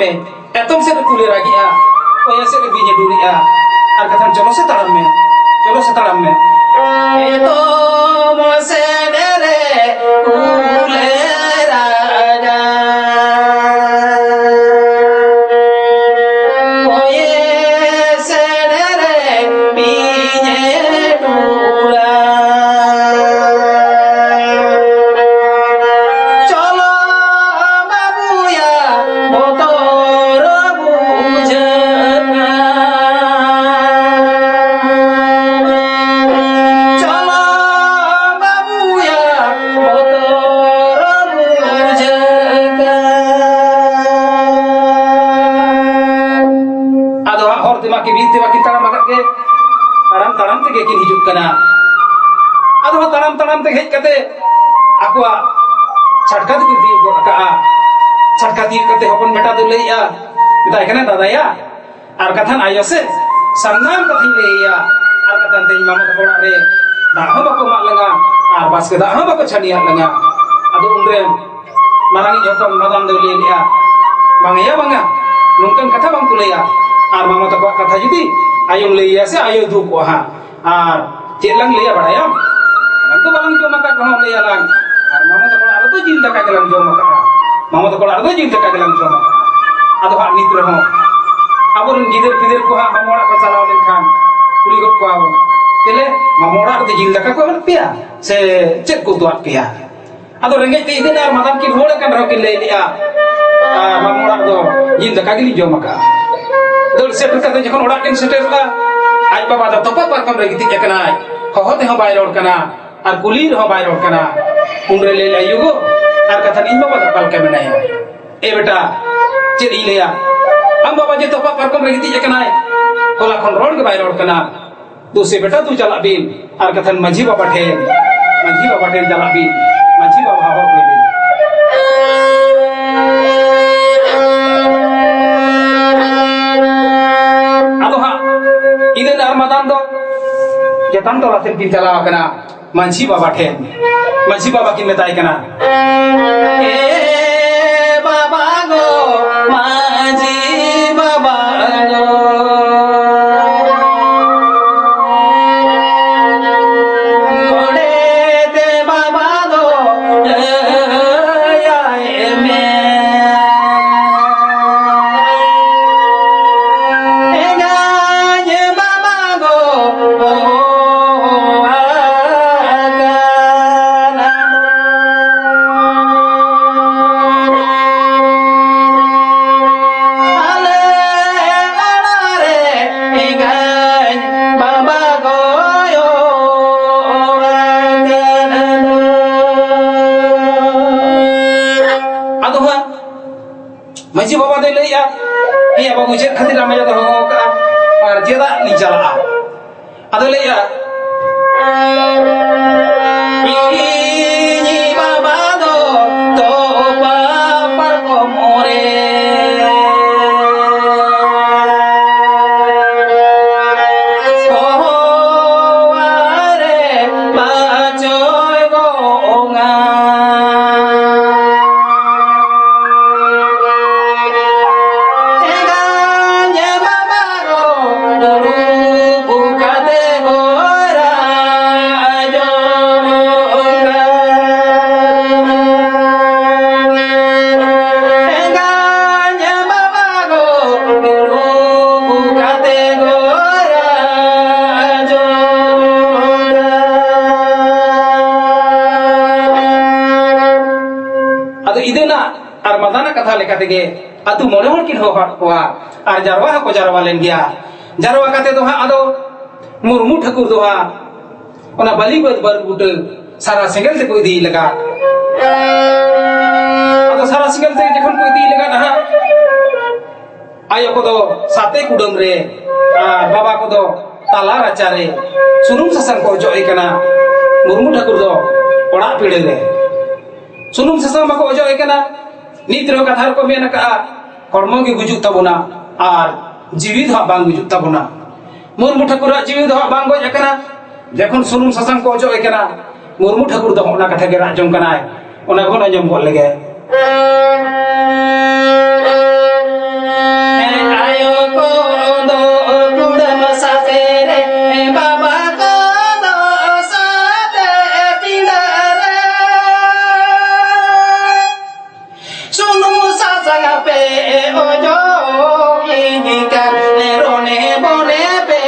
ᱢᱮ, ᱮᱛᱚᱢ ᱥᱮᱫ ᱨᱮ ᱠᱩᱞᱮ ᱨᱟᱜᱮᱜᱼᱟ, ᱚᱭᱮ ᱥᱮᱫ ᱨᱮ ᱵᱤᱧᱮ ᱰᱩᱨᱮᱜᱼᱟ, ᱟᱨ ᱠᱟᱛᱷᱟᱱ ᱪᱚᱞᱚ ᱥᱮ ᱛᱟᱲᱟᱢ ᱢᱮ, ᱪᱚᱞᱚ ᱥᱮ ᱛᱟᱲᱟᱢ ᱢᱮ᱾ ᱮᱛᱚᱢ ᱥᱮᱫ ᱨᱮ ᱠᱩᱞᱮ ᱨᱟᱜᱟ, ᱚᱭᱮ ᱥᱮᱫ ᱨᱮ ᱵᱤᱧᱮ ᱰᱩᱨᱟ᱾ ᱪᱚᱞᱚ ᱵᱟᱹᱵᱩᱭᱟ, ᱵᱚᱛᱚᱨ ᱵᱩᱡᱷᱟᱹᱜ ᱠᱟᱱ᱾ ᱪᱚᱞᱚ ᱵᱟᱹᱵᱩᱭᱟ, ᱵᱚᱛᱚᱨ ᱵᱩᱡᱷᱟᱹᱜ ᱠᱟᱱ᱾ ᱟᱫᱚ ᱦᱟᱸᱜ ᱦᱚᱨ ᱛᱮᱢᱟ ᱠᱤᱱ ᱵᱤᱨ ᱛᱮᱢᱟ ᱠᱤᱱ ᱛᱟᱲᱟᱢ ᱟᱠᱟᱫ ᱜᱮ, ᱛᱟᱲᱟᱢ ᱛᱟᱲᱟᱢ ᱛᱮᱜᱮ ᱠᱤᱱ ᱦᱤᱡᱩᱜ ᱠᱟᱱᱟ᱾ ᱟᱫᱚ ᱦᱟᱸᱜ ᱛᱟᱲᱟᱢ ᱛᱟᱲᱟᱢ ᱛᱮ ᱦᱮᱡ ᱠᱟᱛᱮ ᱟᱠᱚᱣᱟᱜ ᱪᱷᱟᱴᱠᱟ ᱫᱚᱠᱤᱱ ᱛᱤᱭᱳᱜ ᱜᱚᱫ ᱠᱟᱜᱼᱟ᱾ ᱪᱷᱟᱴᱠᱟ ᱛᱤᱭᱳᱜ ᱠᱟᱛᱮ ᱦᱚᱯᱚᱱ ᱵᱮᱴᱟ ᱫᱚ ᱞᱟᱹᱭᱮᱜᱼᱟ, ᱢᱮᱛᱟᱭ ᱠᱟᱱᱟ, ᱫᱟᱫᱟᱭᱟ, ᱟᱨ ᱠᱟᱛᱷᱟᱱ ᱟᱭᱳ ᱥᱮ ᱥᱟᱱᱟᱢ ᱠᱟᱛᱷᱟᱧ ᱞᱟᱹᱭ ᱟᱭᱟ᱾ ᱟᱨ ᱠᱟᱛᱷᱟᱱ ᱛᱮᱦᱮᱧ ᱢᱟᱢᱚ ᱛᱟᱠᱚ ᱚᱲᱟᱜ ᱨᱮ ᱫᱟᱜ ᱦᱚᱸ ᱵᱟᱠᱚ ᱮᱢᱟᱜ ᱞᱟᱝᱟ, ᱟᱨ ᱵᱟᱥᱠᱮ ᱫᱟᱜ ᱦᱚᱸ ᱵᱟᱠᱚ ᱪᱷᱟᱹᱱᱤᱭᱟᱜ ᱞᱟᱝᱟ᱾ ᱟᱫᱚ ᱩᱱᱨᱮ ᱢᱟᱨᱟᱝᱤᱡ ᱦᱚᱯᱚᱱ ᱢᱟᱫᱟᱢ ᱫᱚᱭ ᱞᱟᱹᱭ ᱞᱮᱜᱼᱟ, ᱵᱟᱝ ᱭᱟ ᱵᱟᱝᱟ, ᱱᱚᱝᱠᱟᱱ ᱠᱟᱛᱷᱟ ᱵᱟᱝ ᱠᱚ ᱞᱟᱹᱭᱟ᱾ ᱟᱨ ᱢᱟᱢᱚ ᱛᱟᱠᱚᱣᱟᱜ ᱠᱟᱛᱷᱟ ᱡᱩᱫᱤ ᱟᱭᱳᱢ ᱞᱟᱹᱭ ᱟᱭᱟ ᱥᱮ, ᱟᱭᱳᱭ ᱫᱩᱠᱚᱜᱼᱟ ᱦᱟᱸᱜ᱾ ᱟᱨ ᱪᱮᱫ ᱞᱟᱝ ᱞᱟᱹᱭᱟ ᱵᱟᱲᱟᱭᱟᱢ? ᱟᱞᱟᱝ ᱫᱚ ᱵᱟᱞᱟᱝ ᱡᱚᱢ ᱟᱠᱟᱫ ᱨᱮᱦᱚᱸ ᱞᱟᱹᱭ ᱟᱞᱟᱝ᱾ ᱟᱨ ᱢᱟᱢᱚ ᱛᱟᱠᱚ ᱚᱲᱟᱜ ᱨᱮᱫᱚ ᱡᱤᱞ ᱫᱟᱠᱟ ᱜᱮᱞᱟᱝ ᱡᱚᱢ ᱟᱠᱟᱫᱼᱟ᱾ ᱢᱟᱢᱚ ᱛᱟᱠᱚ ᱚᱲᱟᱜ ᱨᱮᱫᱚ ᱡᱤᱞ ᱫᱟᱠᱟ ᱜᱮᱞᱟᱝ ᱡᱚᱢ ᱟᱠᱟᱫᱼᱟ᱾ ᱟᱫᱚ ᱦᱟᱸᱜ ᱱᱤᱛ ᱨᱮᱦᱚᱸ ᱟᱵᱚᱨᱮᱱ ᱜᱤᱫᱟᱹᱨ ᱯᱤᱫᱟᱹᱨ ᱠᱚ ᱦᱟᱸᱜ ᱢᱟᱢᱚ ᱚᱲᱟᱜ ᱠᱚ ᱪᱟᱞᱟᱣ ᱞᱮᱱᱠᱷᱟᱱ ᱠᱩᱞᱤ ᱜᱚᱫ ᱠᱚᱣᱟ ᱵᱚᱱ, ᱪᱮᱞᱮ ᱢᱟᱢᱚ ᱚᱲᱟᱜ ᱨᱮᱫᱚ ᱡᱤᱞ ᱫᱟᱠᱟ ᱠᱚ ᱮᱢᱟᱫ ᱯᱮᱭᱟ ᱥᱮ ᱪᱮᱫ ᱠᱚ ᱩᱛᱩᱣᱟᱫ ᱯᱮᱭᱟ? ᱟᱫᱚ ᱨᱮᱸᱜᱮᱡ ᱛᱮ ᱤᱫᱤᱱ ᱟᱨ ᱢᱟᱫᱟᱢ ᱠᱤᱱ ᱨᱩᱣᱟᱹᱲ ᱟᱠᱟᱱ ᱨᱮᱦᱚᱸ ᱠᱤᱱ ᱞᱟᱹᱭ ᱞᱮᱜᱼᱟ, "ᱟᱨ ᱢᱟᱢᱚ ᱚᱲᱟᱜ ᱫᱚ ᱡᱤᱞ ᱫᱟᱠᱟ ᱜᱮᱞᱤᱧ ᱡᱚᱢ ᱟᱠᱟᱫᱼᱟ᱾" ᱫᱟᱹᱲ ᱥᱮᱴᱮᱨ ᱠᱟᱛᱮ ᱡᱚᱠᱷᱚᱱ ᱚᱲᱟᱜ ᱠᱤᱱ ᱥᱮᱴᱮᱨᱚᱜᱼᱟ, ᱟᱡ ᱵᱟᱵᱟ ᱫᱚ ᱛᱚᱯᱟ ᱯᱟᱨᱠᱚᱢ ᱨᱮ ᱜᱤᱛᱤᱡ ᱟᱠᱟᱱᱟᱭ᱾ ᱦᱚᱦᱚ ᱛᱮᱦᱚᱸ ᱵᱟᱭ ᱨᱚᱲ ᱠᱟᱱᱟ ᱟᱨ ᱠᱩᱞᱤ ᱨᱮᱦᱚᱸ ᱵᱟᱭ ᱨᱚᱲ ᱠᱟᱱᱟ᱾ ᱩᱱᱨᱮ ᱞᱟᱹᱭ ᱞᱮᱜᱼᱟ, "ᱭᱩ ᱜᱳ, ᱟᱨ ᱠᱟᱛᱷᱟ ᱤᱧ ᱵᱟᱵᱟ ᱫᱚ ᱚᱠᱟ ᱞᱮᱠᱟ ᱢᱮᱱᱟᱭᱟ?" "ᱮ ᱵᱮᱴᱟ, ᱪᱮᱫ ᱤᱧ ᱞᱟᱹᱭᱟ, ᱟᱢ ᱵᱟᱵᱟ ᱡᱮ ᱛᱚᱯᱟ ᱯᱟᱨᱠᱚᱢ ᱨᱮ ᱜᱤᱛᱤᱡ ᱟᱠᱟᱱᱟᱭ, ᱦᱚᱞᱟ ᱠᱷᱚᱱ ᱨᱚᱲ ᱜᱮ ᱵᱟᱭ ᱨᱚᱲ ᱠᱟᱱᱟ᱾ ᱫᱩ ᱥᱮ ᱵᱮᱴᱟ, ᱫᱩ ᱪᱟᱞᱟᱜ ᱵᱤᱱ ᱟᱨ ᱠᱟᱛᱷᱟᱱ ᱢᱟᱹᱡᱷᱤ ᱵᱟᱵᱟ ᱴᱷᱮᱱ, ᱢᱟᱹᱡᱷᱤ ᱵᱟᱵᱟ ᱴᱷᱮᱱ ᱪᱟᱞᱟᱜ ᱵᱤᱱ, ᱢᱟᱹᱡᱷᱤ ᱵᱟᱵᱟ ᱦᱚᱦᱚ ᱟᱹᱜᱩᱭ ᱵᱤᱱ᱾" ᱟᱫᱚ ᱦᱟᱸᱜ ᱤᱫᱟᱹᱱ ᱟᱨ ᱢᱟᱫᱟᱱ ᱫᱚ ᱪᱮᱛᱟᱱ ᱴᱚᱞᱟ ᱥᱮᱫ ᱠᱤᱱ ᱪᱟᱞᱟᱣ ᱟᱠᱟᱱᱟ᱾ ᱢᱟᱹᱡᱷᱤ ᱵᱟᱵᱟ ᱴᱷᱮᱱ, ᱢᱟᱹᱡᱷᱤ ᱵᱟᱵᱟ ᱠᱤᱱ ᱢᱮᱛᱟᱭ ᱠᱟᱱᱟ, "ᱮ ᱵᱟᱵᱟ ᱜᱚ, ᱢᱟ" ᱟᱵᱚ ᱵᱩᱡᱷᱟᱹᱜ ᱠᱷᱟᱹᱛᱤᱨ ᱟᱢ ᱫᱚᱦᱚ ᱠᱟᱜᱼᱟ, ᱟᱨ ᱪᱮᱫᱟᱜ ᱞᱤᱧ ᱪᱟᱞᱟᱜᱼᱟ? ᱟᱫᱚ ᱞᱟᱹᱭᱟ, ᱤᱧᱤᱡ ᱵᱟᱵᱟ ᱫᱚ ᱛᱚᱯᱟ ᱯᱟᱨᱠᱚᱢ ᱨᱮ ᱦᱚᱦᱚᱣᱟᱨᱮ ᱵᱟᱪᱚᱭ ᱜᱚᱝᱟ᱾ ᱮᱸᱜᱟᱧ ᱵᱟᱵᱟ ᱜᱚ ᱫᱩᱲᱩᱵ ᱠᱟᱛᱮ ᱜᱚᱨᱟ ᱟᱸᱡᱚᱢ ᱠᱟᱜ᱾ ᱮᱸᱜᱟᱧ ᱵᱟᱵᱟ ᱜᱚ ᱫᱩᱲᱩᱵ ᱠᱟᱛᱮ ᱜᱚᱨᱟ ᱟᱸᱡᱚᱢ ᱠᱟᱜ᱾ ᱟᱫᱚ ᱤᱫᱟᱹᱱᱟᱜ ᱟᱨ ᱢᱟᱫᱟᱱᱟᱜ ᱠᱟᱛᱷᱟ ᱞᱮᱠᱟ ᱛᱮᱜᱮ ᱟᱹᱛᱩ ᱢᱚᱬᱮ ᱦᱚᱲ ᱠᱤᱱ ᱦᱚᱦᱚᱣᱟᱫ ᱠᱚᱣᱟ ᱟᱨ ᱡᱟᱨᱣᱟ ᱦᱚᱸᱠᱚ ᱡᱟᱨᱣᱟ ᱞᱮᱱ ᱜᱮᱭᱟ᱾ ᱡᱟᱨᱣᱟ ᱠᱟᱛᱮ ᱫᱚ ᱦᱟᱸᱜ ᱟᱫᱚ ᱢᱩᱨᱢᱩ ᱴᱷᱟᱹᱠᱩᱨ ᱫᱚ ᱦᱟᱸᱜ ᱚᱱᱟ ᱵᱟᱹᱞᱤ ᱵᱟᱹᱫᱽ ᱵᱟᱹᱨᱩ ᱵᱩᱴᱟᱹ ᱥᱟᱨᱟ ᱥᱮᱸᱜᱮᱞ ᱛᱮᱠᱚ ᱤᱫᱤᱭᱮ ᱞᱟᱜᱟᱫ᱾ ᱟᱫᱚ ᱥᱟᱨᱟ ᱥᱮᱸᱜᱮᱞ ᱛᱮ ᱡᱚᱠᱷᱚᱱ ᱠᱚ ᱤᱫᱤᱭᱮ ᱞᱟᱜᱟᱫ ᱦᱟᱸᱜ, ᱟᱭᱳ ᱠᱚᱫᱚ ᱥᱟᱛᱮ ᱠᱩᱰᱟᱹᱢ ᱨᱮ ᱟᱨ ᱵᱟᱵᱟ ᱠᱚᱫᱚ ᱛᱟᱞᱟ ᱨᱟᱪᱟ ᱨᱮ ᱥᱩᱱᱩᱢ ᱥᱟᱥᱟᱝ ᱠᱚ ᱚᱡᱚᱜ ᱮ ᱠᱟᱱᱟ᱾ ᱢᱩᱨᱢᱩ ᱴᱷᱟᱹᱠᱩᱨ ᱫᱚ ᱚᱲᱟᱜ ᱯᱤᱲᱟᱹ ᱨᱮ ᱥᱩᱱᱩᱢ ᱥᱟᱥᱟᱝ ᱵᱟᱠᱚ ᱚᱡᱚᱜ ᱮ ᱠᱟᱱᱟ᱾ ᱱᱤᱛ ᱨᱮᱦᱚᱸ ᱠᱟᱛᱷᱟ ᱨᱮᱠᱚ ᱢᱮᱱ ᱟᱠᱟᱫᱼᱟ, ᱦᱚᱲᱢᱚ ᱜᱮ ᱜᱩᱡᱩᱜ ᱛᱟᱵᱚᱱᱟ ᱟᱨ ᱡᱤᱣᱤ ᱫᱚ ᱦᱟᱸᱜ ᱵᱟᱝ ᱜᱩᱡᱩᱜ ᱛᱟᱵᱚᱱᱟ᱾ ᱢᱩᱨᱢᱩ ᱴᱷᱟᱹᱠᱩᱨᱟᱜ ᱡᱤᱣᱤ ᱫᱚ ᱦᱟᱸᱜ ᱵᱟᱝ ᱜᱚᱡ ᱟᱠᱟᱱᱟ᱾ ᱡᱚᱠᱷᱚᱱ ᱥᱩᱱᱩᱢ ᱥᱟᱥᱟᱝ ᱠᱚ ᱚᱡᱚᱜ ᱮ ᱠᱟᱱᱟ, ᱢᱩᱨᱢᱩ ᱴᱷᱟᱹᱠᱩᱨ ᱫᱚ ᱚᱱᱟ ᱠᱟᱛᱷᱟ ᱜᱮ ᱨᱟᱜ ᱡᱚᱝ ᱠᱟᱱᱟᱭ᱾ ᱚᱱᱟ ᱠᱚᱵᱚᱱ ᱟᱸᱡᱚᱢ ᱜᱚᱫ ᱞᱮᱜᱮ᱾ ᱟᱭᱳ ᱠᱚᱫᱚ ᱠᱩᱲᱟᱹᱢ ᱥᱟᱥᱮ ᱨᱮ, ᱵᱟᱵᱟ ᱠᱚᱫᱚ ᱥᱟᱛᱮ ᱯᱤᱸᱰᱟᱹ ᱨᱮ᱾ ᱥᱩᱱᱩᱢ ᱥᱟᱥᱟᱝ ᱯᱮ ᱚᱡᱚᱜᱤᱧ ᱠᱟᱱ, ᱨᱚᱱᱮ ᱵᱚᱱᱮ ᱯᱮ